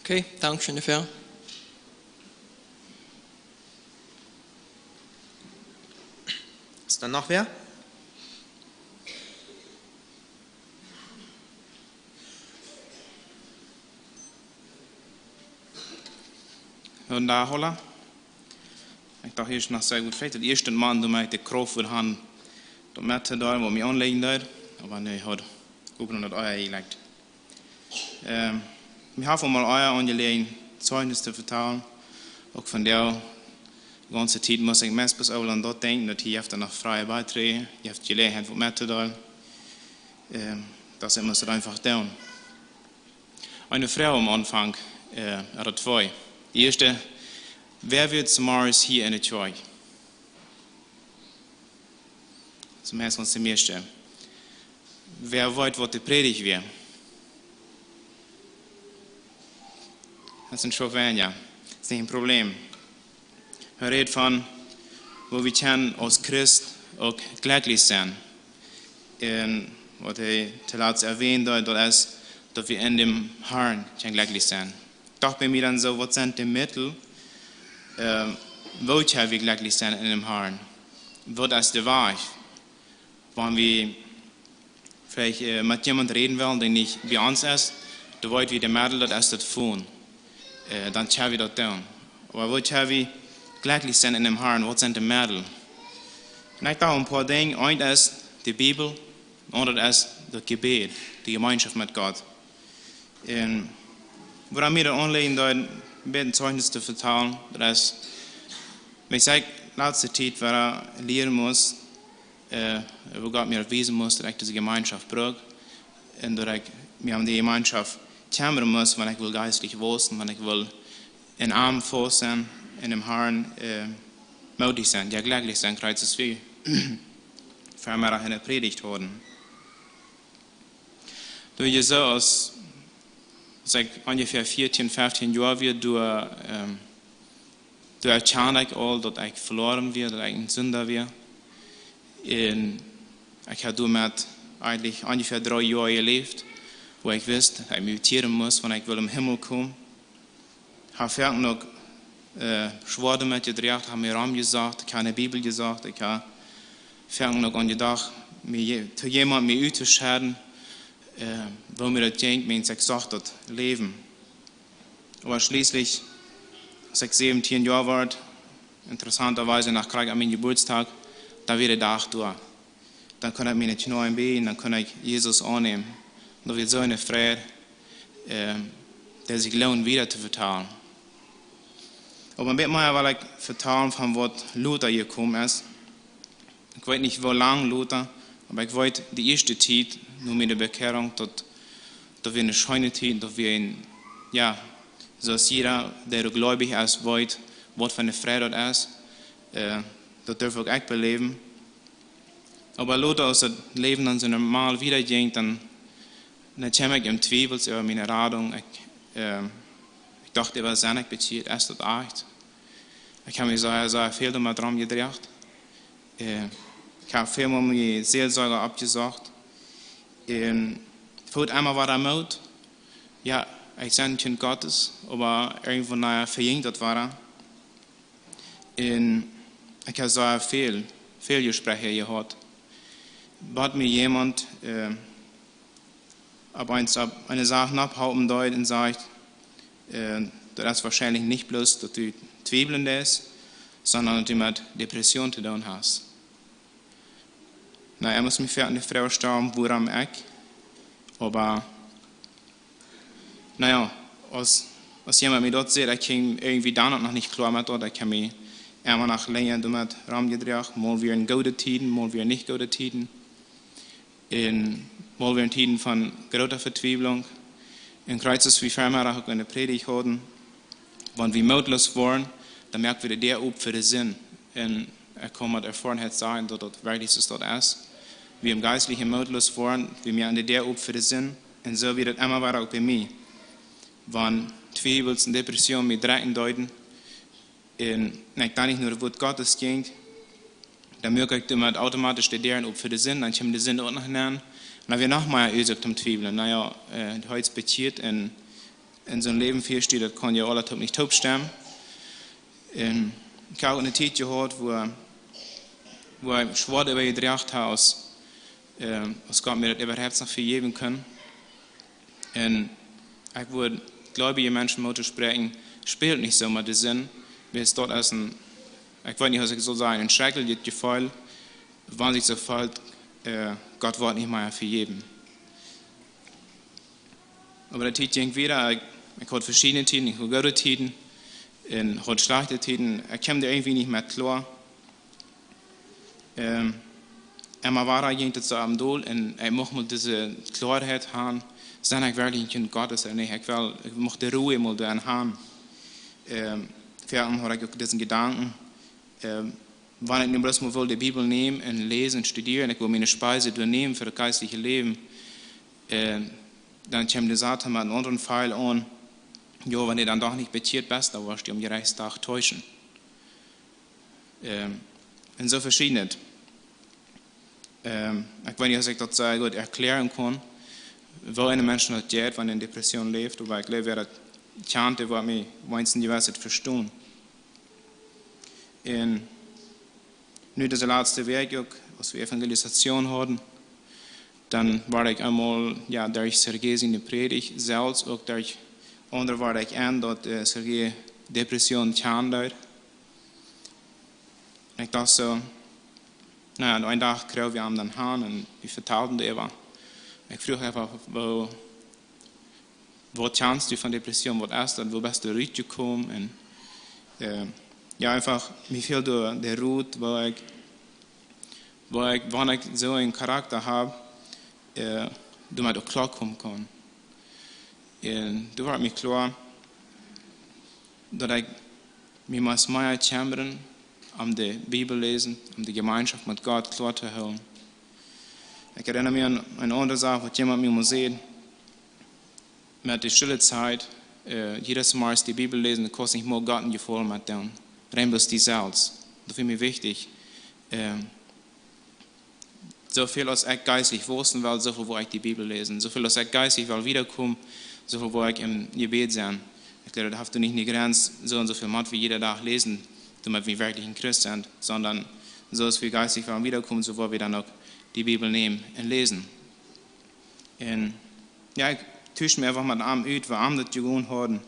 Okay, danke schön dafür. Ist da noch wer? Vondoag, hola. Ekj docht, hia es noch sea goot Tiet. Daut ieeschte Mol, doa moakt ekj de Krauft wada aun, daut met to doonen, waut mie aunliejen deed. Oba nä, ekj haud Gott daut Ea jelajcht. Ähm, wie haben mol Ea aunjelieet, Zeichnis to vetalen. Uk von de gaunze Tiet must ekj meist bloos aul aun daut denkjen, daut hia haft noch freie Beiträge, hia haft Jeläajenheit waut met to doonen. Ähm, daut mott eena eenfach doonen. Eene Froag aum Aunfank, äh, ooda twee. De ieeschte, wäa wia zemorjes hia enne Kjoakj? Daut es meist de mieeschte. Wäa weet, waut de Prädicht wia? Daut es een Schweinja. Daut es nich een Problem. Hee rät von, woo wie kjennen aus Christ uk jlekjlich sennen. Un waut hee toolatst erwähnt, daut, daut es, daut wie en däm Harn kjennen jlekjlich sennen. Docht bie mie dan soo, waut sent de Meddel, äh, woo kjenn wie jlekjlich sennen en däm Harn? Waut es de Wajch? Wan wie veleicht, äh, met jemaunt räden wellen, dee nich bie ons es, dan weet wie de Meddel, daut es daut Phone. Äh, dan kjenn wie daut doonen. Oba woo kjenn wie jlekjlich sennen en däm Harn? Waut sent de Meddel? Un ekj docht een poa Dinja, eent es de Bibel, aundret es daut Jebäd, de Jemeenschoft met Gott. Un wuarom mie daut aunliejen deed, een bät Zeichnis to vetalen, daut es, wan ekj de latste Tiet wada lieren must, äh, woo Gott mie wiesen must, daut ekj dise Jemeenschoft bruck. Un daut ekj mie om dee Jemeenschoft kjemmren must, wan ekj well jeistlich wausen, wan ekj well en am faust sennen, en däm Harn, äh, moodich sennen, jo, jlekjlich sennen, krakjt soo aus wie vondoag enne Prädicht hieren. Doa wia soo, aus, aus ekj onjefäa vieetieen, feftieen Joa wia, doa, ähm, doa erkjand ekj aul, daut ekj veloaren wia, daut ekj een Sinda wia. Un ekj haud doamet eejentlich onjefäa dree Joa jeläft, wua ekj wist, daut ekj mie bekjieren must, wan ekj well em Himmel komen. Hab foaken uk, äh, schwoare Dinja jedroagen, hab mie romjesocht, ekj hab enne Bibel jesocht, ekj hab foaken uk aun jedocht, mie je-, to jemaunt mie uttoscheeden, äh, woo mie daut jinkj, Mensch, ekj socht daut Läwen. Oba schlieslich, aus ekj säwentieen Joa wort, interessanterweise noch krakjt aun mienen Jeburtsdach, doa wia de Dach doa. Dan kunn ekj miene Kjneeen bieejen, dan kunn ekj Jesus aunnämen. Daut wia soo eene Freid, äh, daut sikj loont wieda to vetalen. Oba een bät mea well ekj vetalen von waut lota jekomen es. Ekj weet nich, woo lang lota, oba ekj weet, de ieeschte Tiet, no miene Bekjierunk, daut, daut wia eene scheene Tiet, daut wia een, jo, soo aus jieda, dee uk jleewich es, weet, waut fa eene Freid daut es, äh, daut derf uk ekj beläwen. Oba lota, aus daut Läwen dan soo normal wieda jinkj, dan, dan kjeem ekj en Twiewels äwa miene Radunk. Ekj, äh, ekj docht äwa, sie ekj bekjieet, es daut ieescht? Ekj hab mie sea, sea väl doamet romjedroagen. Äh, ekj hab väl mol mie Seelsorja oppjesocht. Un ekj haud emma wada Moot. Jo, ekj sie een Kjint Gottes, oba irjentwanea vejinj daut wada. Un ekj hab sea väl, väl Jesprecha jehaut. Bat mie jemaunt, äh, opp eemol opp eene Sach nopphaulpen deed un säd, äh, daut es woarschienlich nich bloos, daut du twiewlen deist, sonda daut du met Depression to doonen hast. Na, ekj must mie foaken de Froag stalen, wuarom ekj? Oba, na jo, aus, aus jemaunt mie daut säd, ekj kjeem irjentwoo dan uk noch nich kloa met daut, ekj hab mie emma noch lenja doamet romjedroagen, mol wia en goode Tieden, mol wia nich goode Tieden. Un mol wia en Tieden von groote Vetwiewlunk. Un krakjt aus wie Freimidach uk enne Prädicht hauden, wan wie mootloos woaren, dan moak wie de Däa op fa de Sind. Un ekj kaun met Erfoarenheit sajen, daut daut werkjlich soo es. Wie em Jeistlichen mootloos woaren, wie moaken de Däa op fa de Sind. Un soo wia daut emma wada uk bie mie. Wan Twiewels un Depressionen mie drekjen deeden, un ekj dan nich no daut Wuat Gottes jinkj, dan moak ekj doamet automatisch de Däaren op fa de Sind, dan kjeem de Sind uk noch nenn. Un dan wia noch mea Uasoak toom twiewlen. Na jo, äh, du hast bekjieet un, un soon Läwen fieescht, daut kaun jo aules uk nich toopstemmen. Un ekj hab uk eene Tiet jehaut, wua, wua ekj schwoa äwa jedroagen hab, aus, äh, aus Gott mie daut äwahaupt noch vejäwen kunn. Un ekj wudd jleewje Menschen Moot toospräakjen, spält nich soo met de Sind, wiels daut es een, ekj weet nich, aus ekj saul sajen, een schrakjlichet Jefeel, wan sikj soo fält, äh, Gott woat nich mea vejäwen. Oba de Tiet jinkj wieda, ekj, ekj haud veschiedne Tieden, ekj haud goode Tieden un haud schlajchte Tieden, ekj kjeem doa irjentwie nich mea kloa. Ähm, emma wada jinkj daut soo aum dol un ekj mucht mol dise Kloaheit haben, sie ekj werkjlich een Kjint Gottes ooda nich. Ekj well, ekj mucht de Ru mol doa aun haben. Ähm, wieda haud ekj uk disen Jedanken, ähm, wan ekj nu bloos mol wull de Bibel nämen un läsen un studieren, ekj wull miene Speis doa nämen fa daut jeistliche Läwen, ähm, dan kjeem de Soton met eenen aundren Pfeil aun. Jo, wan du dan doch nich bekjieet best, dan woascht du aum Jerechtsdach täuschen. Ähm, un soo veschiednet. Ähm, ekj weet nich, aus ekj daut sea goot erkjläaren kaun, woo een Mensch daut jeit, wan hee en Depression läft, oba ekj jleew, wäa daut kjant, dee woat mie weens een jewesset vestonen. Un nu dise latste Wäakj uk, aus wie Evangelisation hauden, dan wort ekj eemol, jo, derch Sergej siene Prädicht, selfst uk derch aundre wort ekj en, daut, äh, Sergej Depression kjanen deed. Un ekj docht soo, na jo, un een Dach kjrieech wie am dan han un wie vetalden doaräwa. Ekj fruach eefach, woo, waut kjanst du von Depression, waut es daut, woo best du rutjekomen? Un, äh, jo, eefach, mie fäld doa de Rot, woo ekj, woo ekj, wan ekj soo een Charakta hab, äh, doamet uk kloakomen kaun. Un doa wort mie kloa, daut ekj mie must mea kjemren om de Bibel läsen, om de Jemeenschoft met Gott kloa to hoolen. Ekj erinna mie aun eene aundre Sach, waut jemaunt mie mol säd, met de stille Tiet, äh, jiedet Mol de Bibel läsen, daut kaust nich mol Gott een Jefaulen met doonen. Rein bloos die selfst. Daut wia mie wichtich. Ähm, soo väl aus ekj jeistlich wausen well, soo väl woa ekj de Bibel läsen. Soo väl aus ekj jeistlich well wiedakomen, soo väl woa ekj em Jebäd sennen. Ekj jleew, daut haft nich eene Grenz, soo un soo väl mott wie jieda Dach läsen, doamet wie werkjlich een Christ sent, sonda soo aus wie jeistlich wellen wiedakomen, soo woa wie dan uk de Bibel nämen un läsen. Un jo, ekj tusch mie eefach met am ut, woo am daut jegonen haud.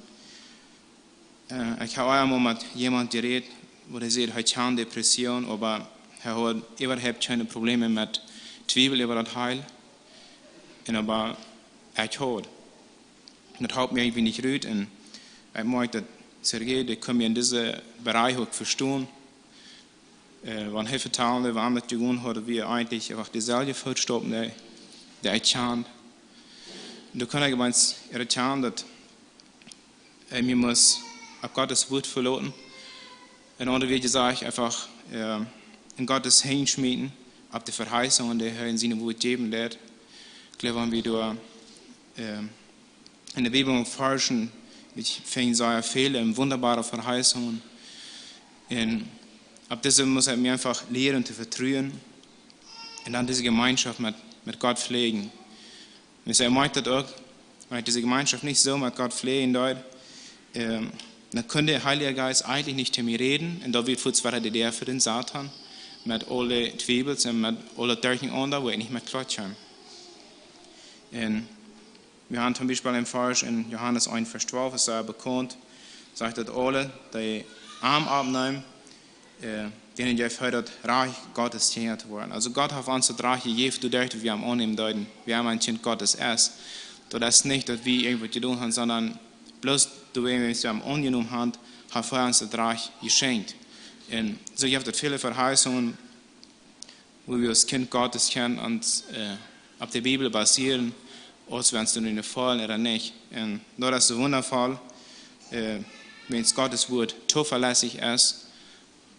Äh, ekj hab eemol met jemaunt jerät, wua dee säd, hee haud Depression, oba hee haud äwahaupt kjeene Probleme met Twiewel äwa daut Heil. Un oba ekj haud. Un daut haulp mie irjentwie nich rut. Un ekj moakj daut Sergej, dee kunn mie en disen Bereich uk vestonen. Äh, wan hee vetald, woo am daut jegonen haud, wia eejentlich eefach deeselwje Footstappen, dee, dee ekj kjand. Un doa kunn ekj opp eemol erkjanen, daut ekj mie must opp Gott sien Wuat veloten. En aundre Wieed jesajcht, eefach, äh, en Gott siene Henj schmieten, opp de Veheißungen, dee hee en sien Wuat jäwen deed. Ekj jleew, wan wie doa, äh, en de Bibel forschen, wie finjen sea väl un wundaboare Veheißungen. Un opp dise must ekj mie eefach lieren to vetruen un dan dise Jemeenschoft met, met Gott pflegen. Un ekj moakj daut uk, wan ekj dise Jemeenschoft nich soo met Gott pflegen deed, ähm, dan kunn de Heilje Jeist eejentlich nich to mie räden, un daut wia fuaz wada de Däa fa dän Soton, met aule Twiewels un met aule Derchenaunda, wua ekj nich mea kloa kjeem. Un wie haben toom Biespel een Varsch en Johanes eent Varsch twalf, es sea bekaunt, sajcht daut: Aule, dee am aunneemen, äh, dee jeef hee daut Rajcht, Gott siene Kjinja to woaren. Aulsoo Gott haft ons daut Rajcht jejäft, doaderch daut wie am aunnämen deeden, wie haben een Kjint Gottes es. Daut es nich, daut wie irjentwaut jedonen haben, sonda bloos doaderch, daut wie am aunjenomen haben, haft hee ons daut Rajcht jeschenkt. Un soo jeft daut väle Veheißungen, wua wie aus Kjint Gottes kjennen ons, äh, opp de Bibel basieren, aus wan et ons nu fält ooda nich. Un daut es soo wundaboa, äh, wan Gott sien Wort zuvelässich es,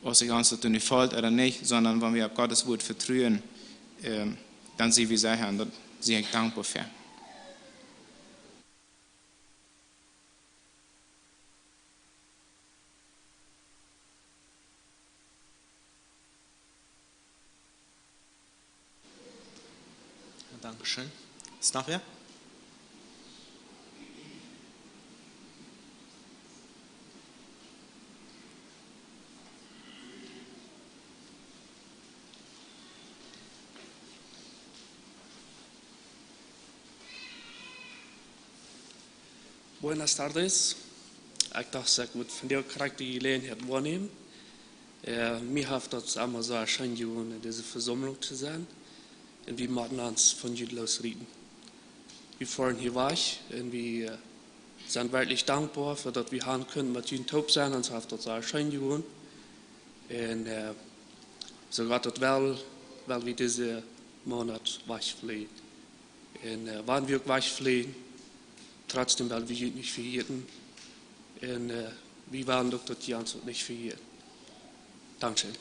aus ons daut nu fält ooda nich, sonda wan wie opp Gott sien Wort vetruen, ähm, dan sent wie secha, un doa sie ekj dankboa fa. Dankeschön. Ist noch wer? Buenas tardes. Ekj docht, ekj mott vondoag krakjt de Jeläajenheit woanämen. Äh, mie haft daut emma soo scheen jegonen, en dise Vesaumlunk to sennen. Un wie motten ons von junt losrieten. Wie foaren hia wajch un wie, äh, sent werkjlich dankboa fa daut wie hia kunnen met junt toop sennen. Ons haft daut soo scheen jegonen. Un, äh, soo Gott daut well, well wie disen Moonat wajchflieejen. Un, äh, wan wie uk wajchflieejen, trotzdäm well wie junt nich vejäten. Un, äh, wie wellen uk, daut jie ons uk nich vejäten. Dankscheen.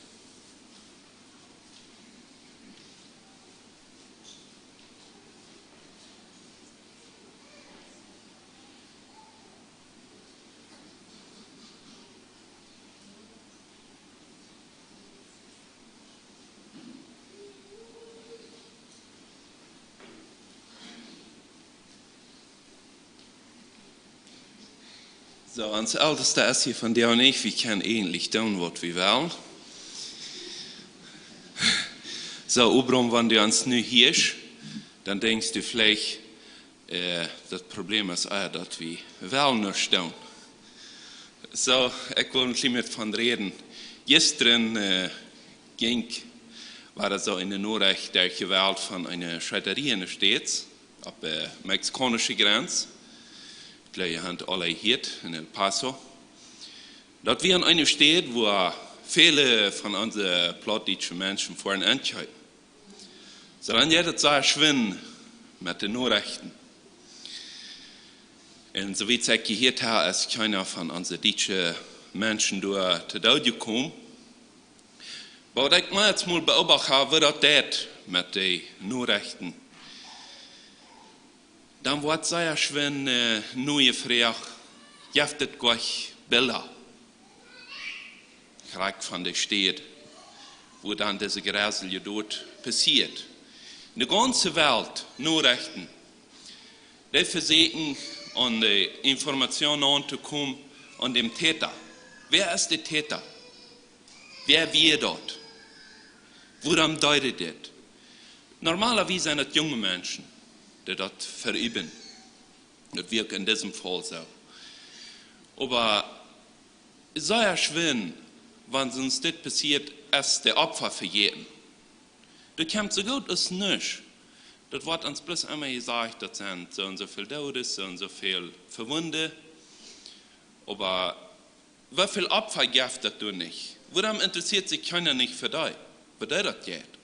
Soo, ons Eltesta es hia vondoag nich, wie kjennen eejentlich doonen, waut wie wellen. Soo, Obram, wan du ons nu hieescht, dan denkjst du veleicht, äh, daut Problem es, äh, daut wie wellen nuscht doonen. Soo, ekj well een kjlien bät von räden. Jistren, äh, jinkj, wia doa soo eene Norecht derchjewalt von eene Scheetarie enne States opp de mexikaunische Grenz. Ekj jleew, jie haben aule jehieet, en El Paso. Daut wia eene Staut, wua väle von onse plautdietsche Menschen foaren enkjeepen. Soo, dan jeit et soo schwind met de Norechten. Un soo wiet ekj jehieet hab, es kjeena von onse dietsche Menschen doa to Doot jekomen. Oba waut ekj mie eenjemol beobacht hab, woo daut jeit met de Norechten, dan woat sea schwind, äh, nu jefroacht, jeft et goa Bilda, krakjt von de Staut, wua dan dise jreslichste Doot passieet. De gaunze Welt, Norechten, dee vesieekjen aun de Information auntokomen aun dän Täta. Wäa es de Täta? Wäa wia daut? Wuarom deed hee dit? Normalerwies sent daut junge Menschen, dee daut veüwen. Daut wia uk en disem Faul soo. Oba sea schwind, wan ons dit passieet, es de Opfa vejäten. Daut kjemt soo goot aus nuscht. Daut woat ons bloos emma jesajcht, daut sent soo un soo väl Doodes, soo un soo väl Vewundde. Oba woo väl Opfa jeft daut doa nich? Wuarom interessieet sikj kjeena nich fa dee, woo dee daut jeit?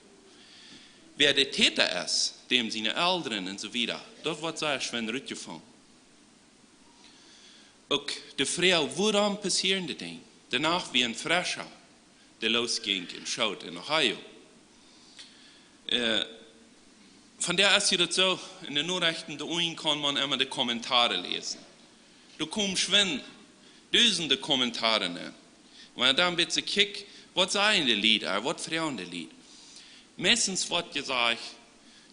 Wäa de Täta es, däm siene Elren un soo wieda, daut woat sea schwind rutjefungen. Uk de Froag, wuarom passieren dee Dinja? Doano wia een Frescha, dee losjinkj un schoot en Ohio. Äh, von doa es daut soo, en de Norechten, doa unjen kaun maun emma de Kommentare läsen. Doa komen schwind dusende Kommentare aun. Wan dan bitte kjikj, waut sajen de Lied, äh, waut froagen de Lied? Meistens woat jesajcht,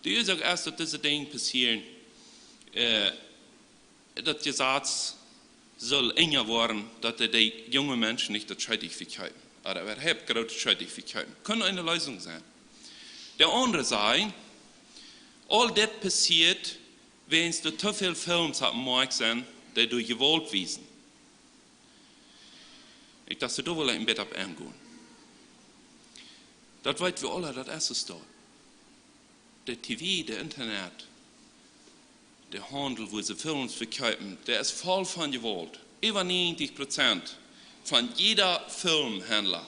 de Uasoak es, daut dise Dinja passieren, äh, daut Jesaz saul enja woaren, daut dee, dee junge Menschen nich daut Scheetich vekjeepen. Ooda äwahaupt grootet Scheetich vekjeepen. Kunn eene Leesunk sennen. De aundre sajen, aul dit passieet, wiels doa too väl Films opp dän Moakjt sent, dee doa Jewault wiesen. Ekj docht, doa well ekj een bät opp engonen. Daut weet wie aule, daut es soo. De T V, de Internet, de Haundel, wua see Films vekjeepen, dee es voll von Jewault. Äwa näajentich Prozent von jieda Filmhaundel,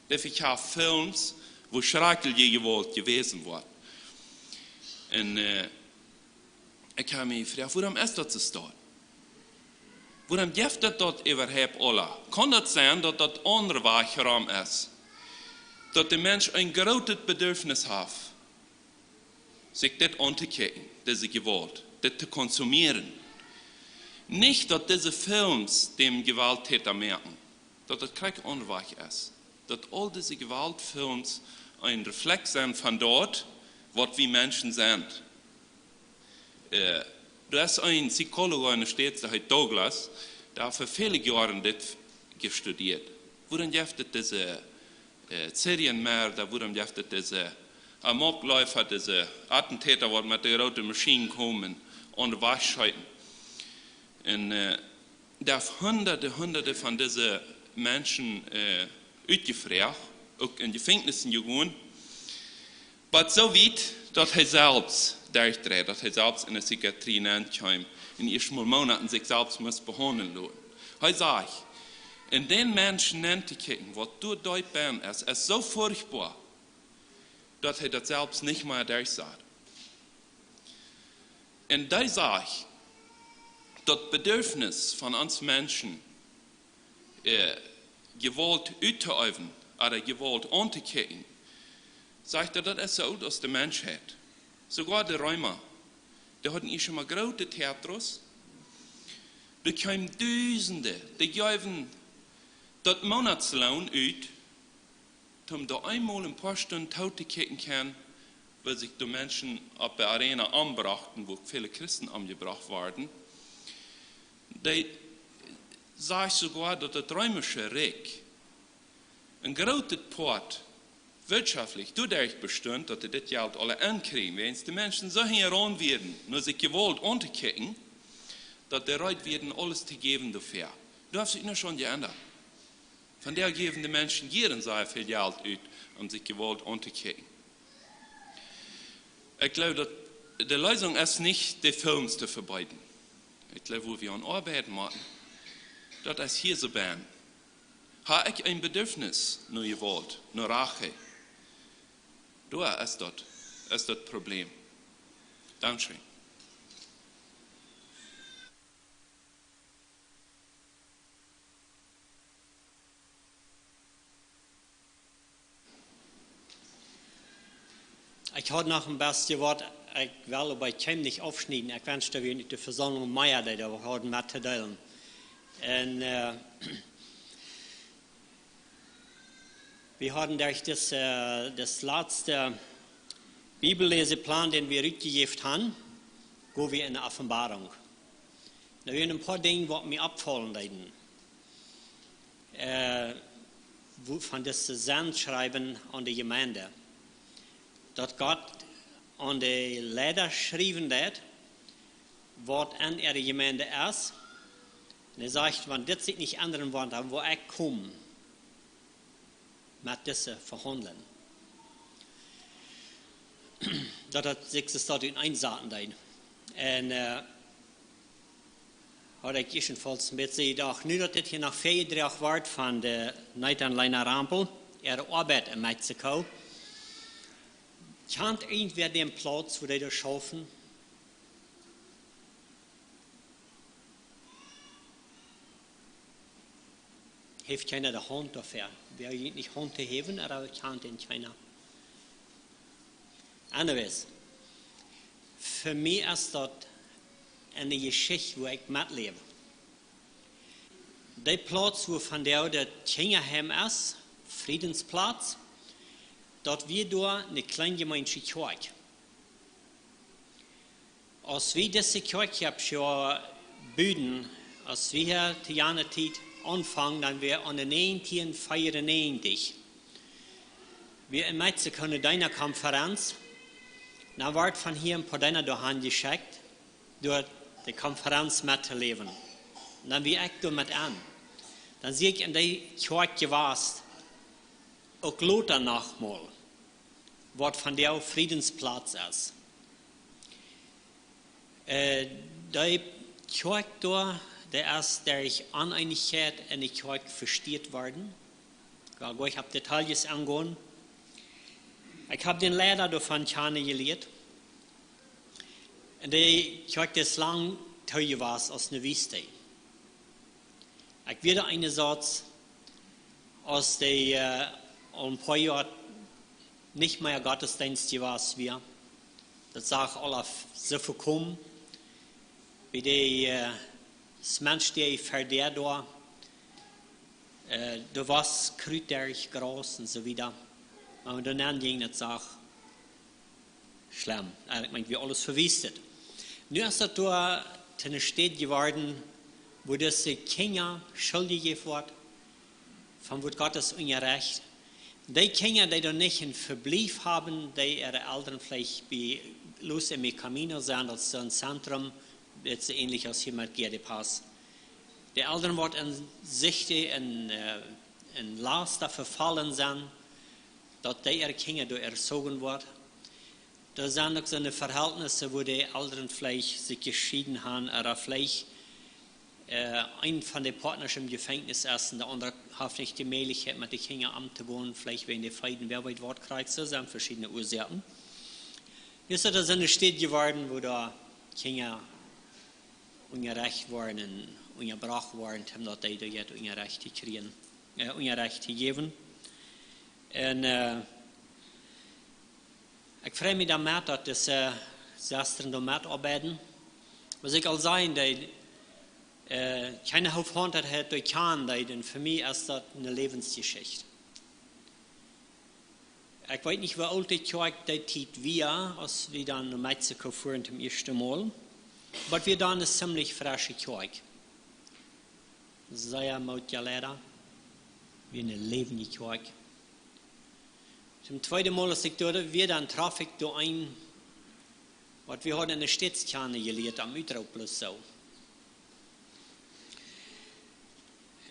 dee vekjeft Films, wua schrakjliche Jewault jewäsen woat. Un, äh, Ekj hab mie jefroacht, wuarom es daut soo? Wuarom jeft daut daut äwahaupt aula? Kaun daut sennen, daut daut aundre Wajch rom es? Daut de Mensch een grootet Bedürfnis haft, sikj dit auntokjikjen, dise Jewault, dit to konsumieren. Nich, daut dise Films däm Jewaulttäta moaken, daut daut krakjt aundawäajes es. Daut aul dise Jewaultfilms een Reflekt sent von daut, waut wie Menschen sent. Äh, doa es een Psychologe enne States, dee heet Douglas, dee haft fa väle Joaren dit jestudieet. Wuarom jeft et dise, äh, Serienmörda, wuarom jeft et dise Amokläufa, dise Attentäta, waut met de groote Maschinen komen un aun de Wajch scheeten? Un, äh, dee haft hunderte, hunderte von dise Menschen, äh, utjefroacht, uk en Jefenkjnissen jegonen. Oba soo wiet, daut hee selfst derchdreid, daut hee selfst enne Psychiatrie nenkjeem un ieescht mol Moonaten sikj selfst must behaundlen loten. Hee sajcht, en dän Mensch nenntokjikjen, waut doa deep bennen es, es soo furchtboa, daut hee daut selfst nich mea derchsach. Un dee sajcht, daut Bedürfnis von ons Menschen, äh, Jewault uttoäwen ooda Jewault auntokjikjen, sajcht hee, daut es soo oolt aus de Menschheit. Soogoa de Reema, dee hauden ieescht emol groote Theaters. Doa kjeemen Dusende, dee jeewen daut Moonatsloon ut, toom doa eemol een poa Stunden tootokjikjen kjennen, woo sikj doa Menschen opp de Arena ombrochten, wua uk väle Christen omjebrocht worden. Dee sajcht soogoa, daut daut Reemische Rikj een grootet Poat wirtschaftlich doaderch bestunt, daut dee dit Jelt aula aunkjrieejen, wiels de Menschen soo hinjaraun wieren, no sikj Jewault auntokjikjen, daut dee reed wieren, aules to jäwen doafäa. Doa haft sikj nuscht aun jeendat. Vondoag jäwen de Menschen jieren sea väl Jelt ut, om sikj Jewault auntokjikjen. Ekj jleew, daut de Leesunk es nich, de Films to vebieden. Ekj jleew, wua wie aun oabeiden motten, daut es hia soo bennen. Hab ekj een Bedürfnis no Jewault, no Rache? Doa es daut, es daut Problem. Dankscheen. Ekj haud noch een bät waut, ekj well oba ekj kaun nich aufschnieden. Ekj wensch, daut wie en de Vesaumlunk mea deeden, waut wie hauden met to deelen. Un, äh, wie hauden derch dit, äh, dit latste Bibelleseplan, dän wie utjejäft haben, go wie en de Openboarunk. Doa wieren een poa Dinja, waut mie oppfaulen deeden. Äh, wua von dise Sendschriewen aun de Jemeent. Daut Gott aun de Leida schriewen deed, waut en äare Jemeent es. Un hee sajcht, wan dit sikj nich endren woat, dan woa ekj komen met dise vehaundlen. Daut haud sikj daut en eenen Saten deed. Un, äh, haud ekj ieeschtens een bät jedocht, nu daut dit hia noch väl jedroagen woat von de Nathan Lena Rempel, äare Oabeit en Mexiko. Kjant irjentwäa dän Plauz, wua dee doa schaufen? Heft kjeena de Haunt doafäa. Wäa nich Haunt to häwen, oba kjant dän kjeena. Anyways, fa mie es daut eene Jeschicht, wua ekj metläw. De Plauz, wua vondoag daut Kjinjaheim es, Friedensplatz, daut wia doa eene kjliene Jemeentje Kjoakj. Aus wie dise Kjoakj hia buden, aus wie hia to jane Tiet aunfungen, dan wia aune näajentieen veeaunneajentich, wia en Mexiko eene Deena Konferenz, dan wort von hia een poa Deena doahan jeschekjt, doa de Konferenz mettoläwen. Un dan wia ekj doa met aun. Dan sie ekj en dee Kjoakj jewast, uk lota noch mol, waut vondoag Friedensplatz es. Äh, dee Kjoakj doa, dee es derch Oneenichkjeit en de Kjoakj vesteet worden. Ekj well goanich opp Details engonen. Ekj hab dän Leida doavon kjanen jelieet. Un dee Kjoakj es lang too jewast aus eene Wiest. Ekj wia doa eensauz, aus dee, äh, aul een poa Joa nich mea Gottesdeenst jewast wia. Daut sach aul aus soo vekomen, woo dee, äh, Mensch, dee vedeed doa, äh, doa wia Krut, Graus un soo wieda. Oba doa nenn jinkj daut, sach schlemm. Äh, ekj meen, wia aules vewiest. Nu es daut doa to eene Städ jeworden, wua dise Kjinja Schul jejäft woat, von Wuat Gottes unjarecht. Dee Kjinja, dee doa nich een Vebliew haben, dee äare Elren veleicht bie Luz en mi Camino sent, daut es een Zentrum, daut es äanlich aus hia met Guía de Paz. De Elren woat en Sichte un, äh, en Lasta vefollen sennen, daut dee äare Kjinja doa erzogen woat. Doa sent uk soone Verhältnisse, wua de Elren veleicht sikj jescheeden haben, ooda veleicht, äh, een von de Partnasch em Jefenkjnis es un de aundra haft nich de Mäajlichkjeit met de Kjinja omtogonen, veleicht wäajen de Feeden, wäa weet waut, krakjt soo, sent veschiedne Uasoaken. Nu es daut soone Städ jeworden, wua doa Kjinja unjarecht woaren un unjabrocht woaren, om daut dee doa jet Unjarecht to kjrieen, äh, Unjarecht to jäwen. Un, äh, ekj frei mie doamet, daut dise Sestren doa metoabeiden. Waut ekj aul säd, dee, äh, kjeene Hoffauntheit haud, dee kjanen deeden, fa mie es daut eene Läwensjeschicht. Ekj weet nich, woo oolt dee Kjoakj dee Tiet wia, aus wie dan no Mexiko fuaren toom ieeschten Mol. Oba wia dan eene ziemlich fresche Kjoakj. Sea mootja Leida. Wia eene läwendje Kjoakj. Toom tweeden Mol, aus ekj doa wia, dan trof ekj doa een, waut wie hauden en de States kjanen jelieet, aum Utroop bloos soo.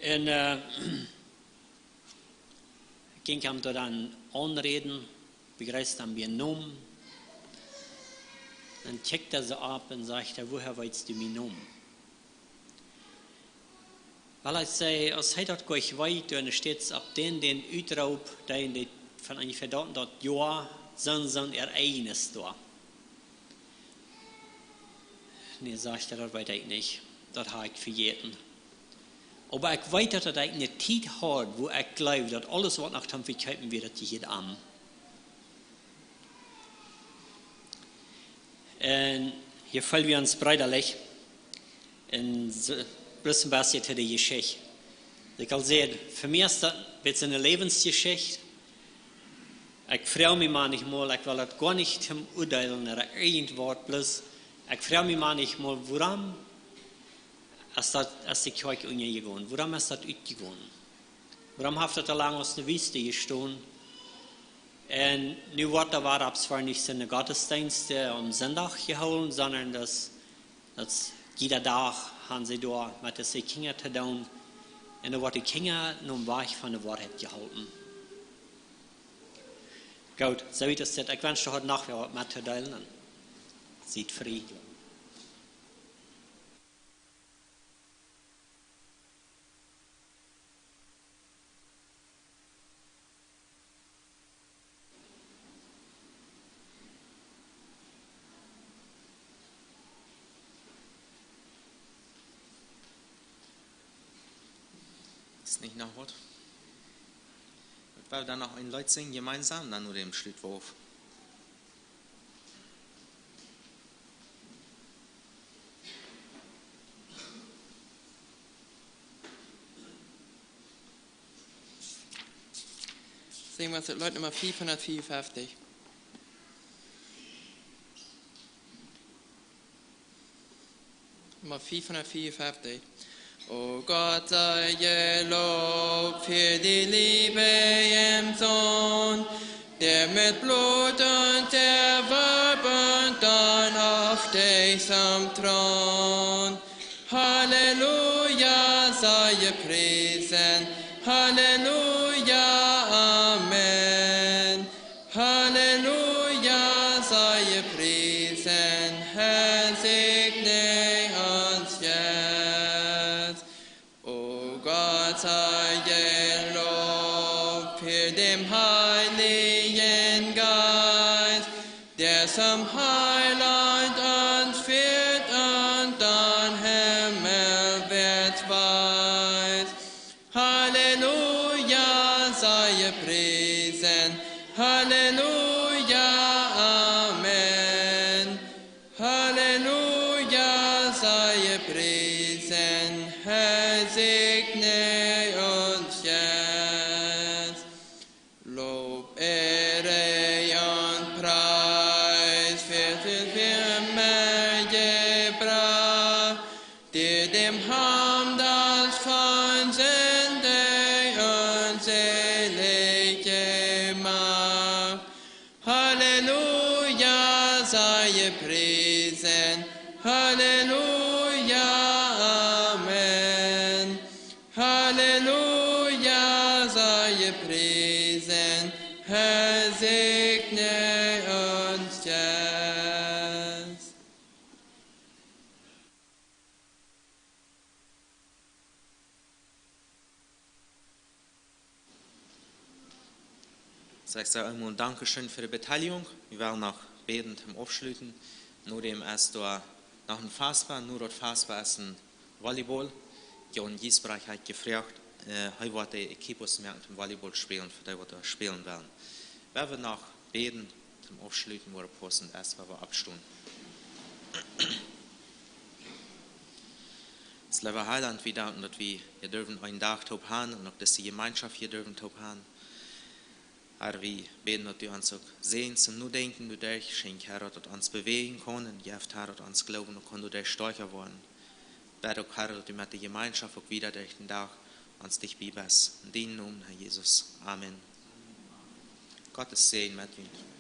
Un, äh, ekj jinkj am doa dan aunräden, bejreesst am biem Nomen. Dan kjikjt hee soo opp un sajcht hee: "Woher weetst du mienen Nomen?" Well, ekj säd, aus hee daut jlikj weet, dan steit opp dän, dän Utroop, dee en de, von onjefäa daut, daut Joa, soon, soon Ereignis doa. Nä, sajcht hee, daut weet ekj nich. Daut hab ekj vejäten. Oba ekj weet, daut ekj eene Tiet haud, wua ekj jleewd, daut aules, waut noch toom vekjeepen wia, daut jehieet am. Un hia feelen wie ons breedalich. Un s-, bloos een bät to de Jeschicht. Ekj aul säd, fa mie es daut een bät eene Läwensjeschicht. Ekj froag mie mau nich mol, ekj well daut goanich toom uadeelen ooda irjent waut, bloos ekj froag mie mau nich mol, wuarom es daut, es de Kjoakj unjajegonen? Wuarom es daut utjegonen? Wuarom haft daut soo lang aus eene Wiest jestonen? Un nu woat doa wada opp zwar nich soone Gottesdeenst aum Sindach jehoolen, sonda daut, daut jieda Dach haben see doa met dise Kjinja to doonen. Un doa woat de Kjinja nom Wajch von de Woarheit jeholpen. Goot, soo wiet es dit. Ekj wensch, jie hauden noch waut mettodeelen. Un siet frie. Es nich noch waut? Wie wellen dan noch een Leet sinjen, jemeensam, dan no däm Schlutwort. Sinjen wie daut Leet Numma fiefhundatfiefunfeftich. Numma fiefhundatfiefunfeftich. O Gott, sei gelobt für die Liebe im Sohn, der mit Blut und erworben dann auf dich zum Thron. Halleluja, sei gepriesen. Halleluja, Amen. Halleluja, sei gepriesen, Herr, segne uns jetzt. O Gott, sei gelobt für den Heiligen Geist, der zum Heiland uns Weis. Halleluja, sei gepriesen. Halleluja, amen. Halleluja, sei gepriesen. Herr, segne uns jetzt. Lob, Ehre und Preis wird für immer gebracht, dir dem Herrn, das von Sünde uns selig gemacht. Halleluja, sei gepriesen. Halleluja, amen. Halleluja, sei gepriesen, Herr, segne uns jetzt. Saj ekj saj eemol Dankeschön fa de Beteiligung. Wie wellen noch bäden toom aufschluten. Nodäm es doa noch een Fastbaul, no daut Fastbaul es een Volleyball. Jon Giesbrecht haft jefroacht, äh, hee woat de Equipos moaken toom Volleyball spälen, fa dee waut doa spälen wellen. Wie woaren noch bäden toom aufschluten, woo daut paussent es, wua wie oppstonen. Leewa Heiland, wie danken, daut wie hia derwen eenen Dach toop haben un uk dise Jemeenschoft hia derwen toop haben. Herr, wie bäden, daut du ons uk säajenst toom Nodenkjen doaderch schenkjst, Herr, daut daut ons bewäajen kaun un jeft, Herr, daut ons Gloowen uk kaun doaderch stoakja woaren. Bäd uk, Herr, daut du met de Jemeenschoft uk wieda derch dän Dach ons dicht bie best. En dienen Nomen, Herr Jesus. Amen. Gottes Säajen met junt.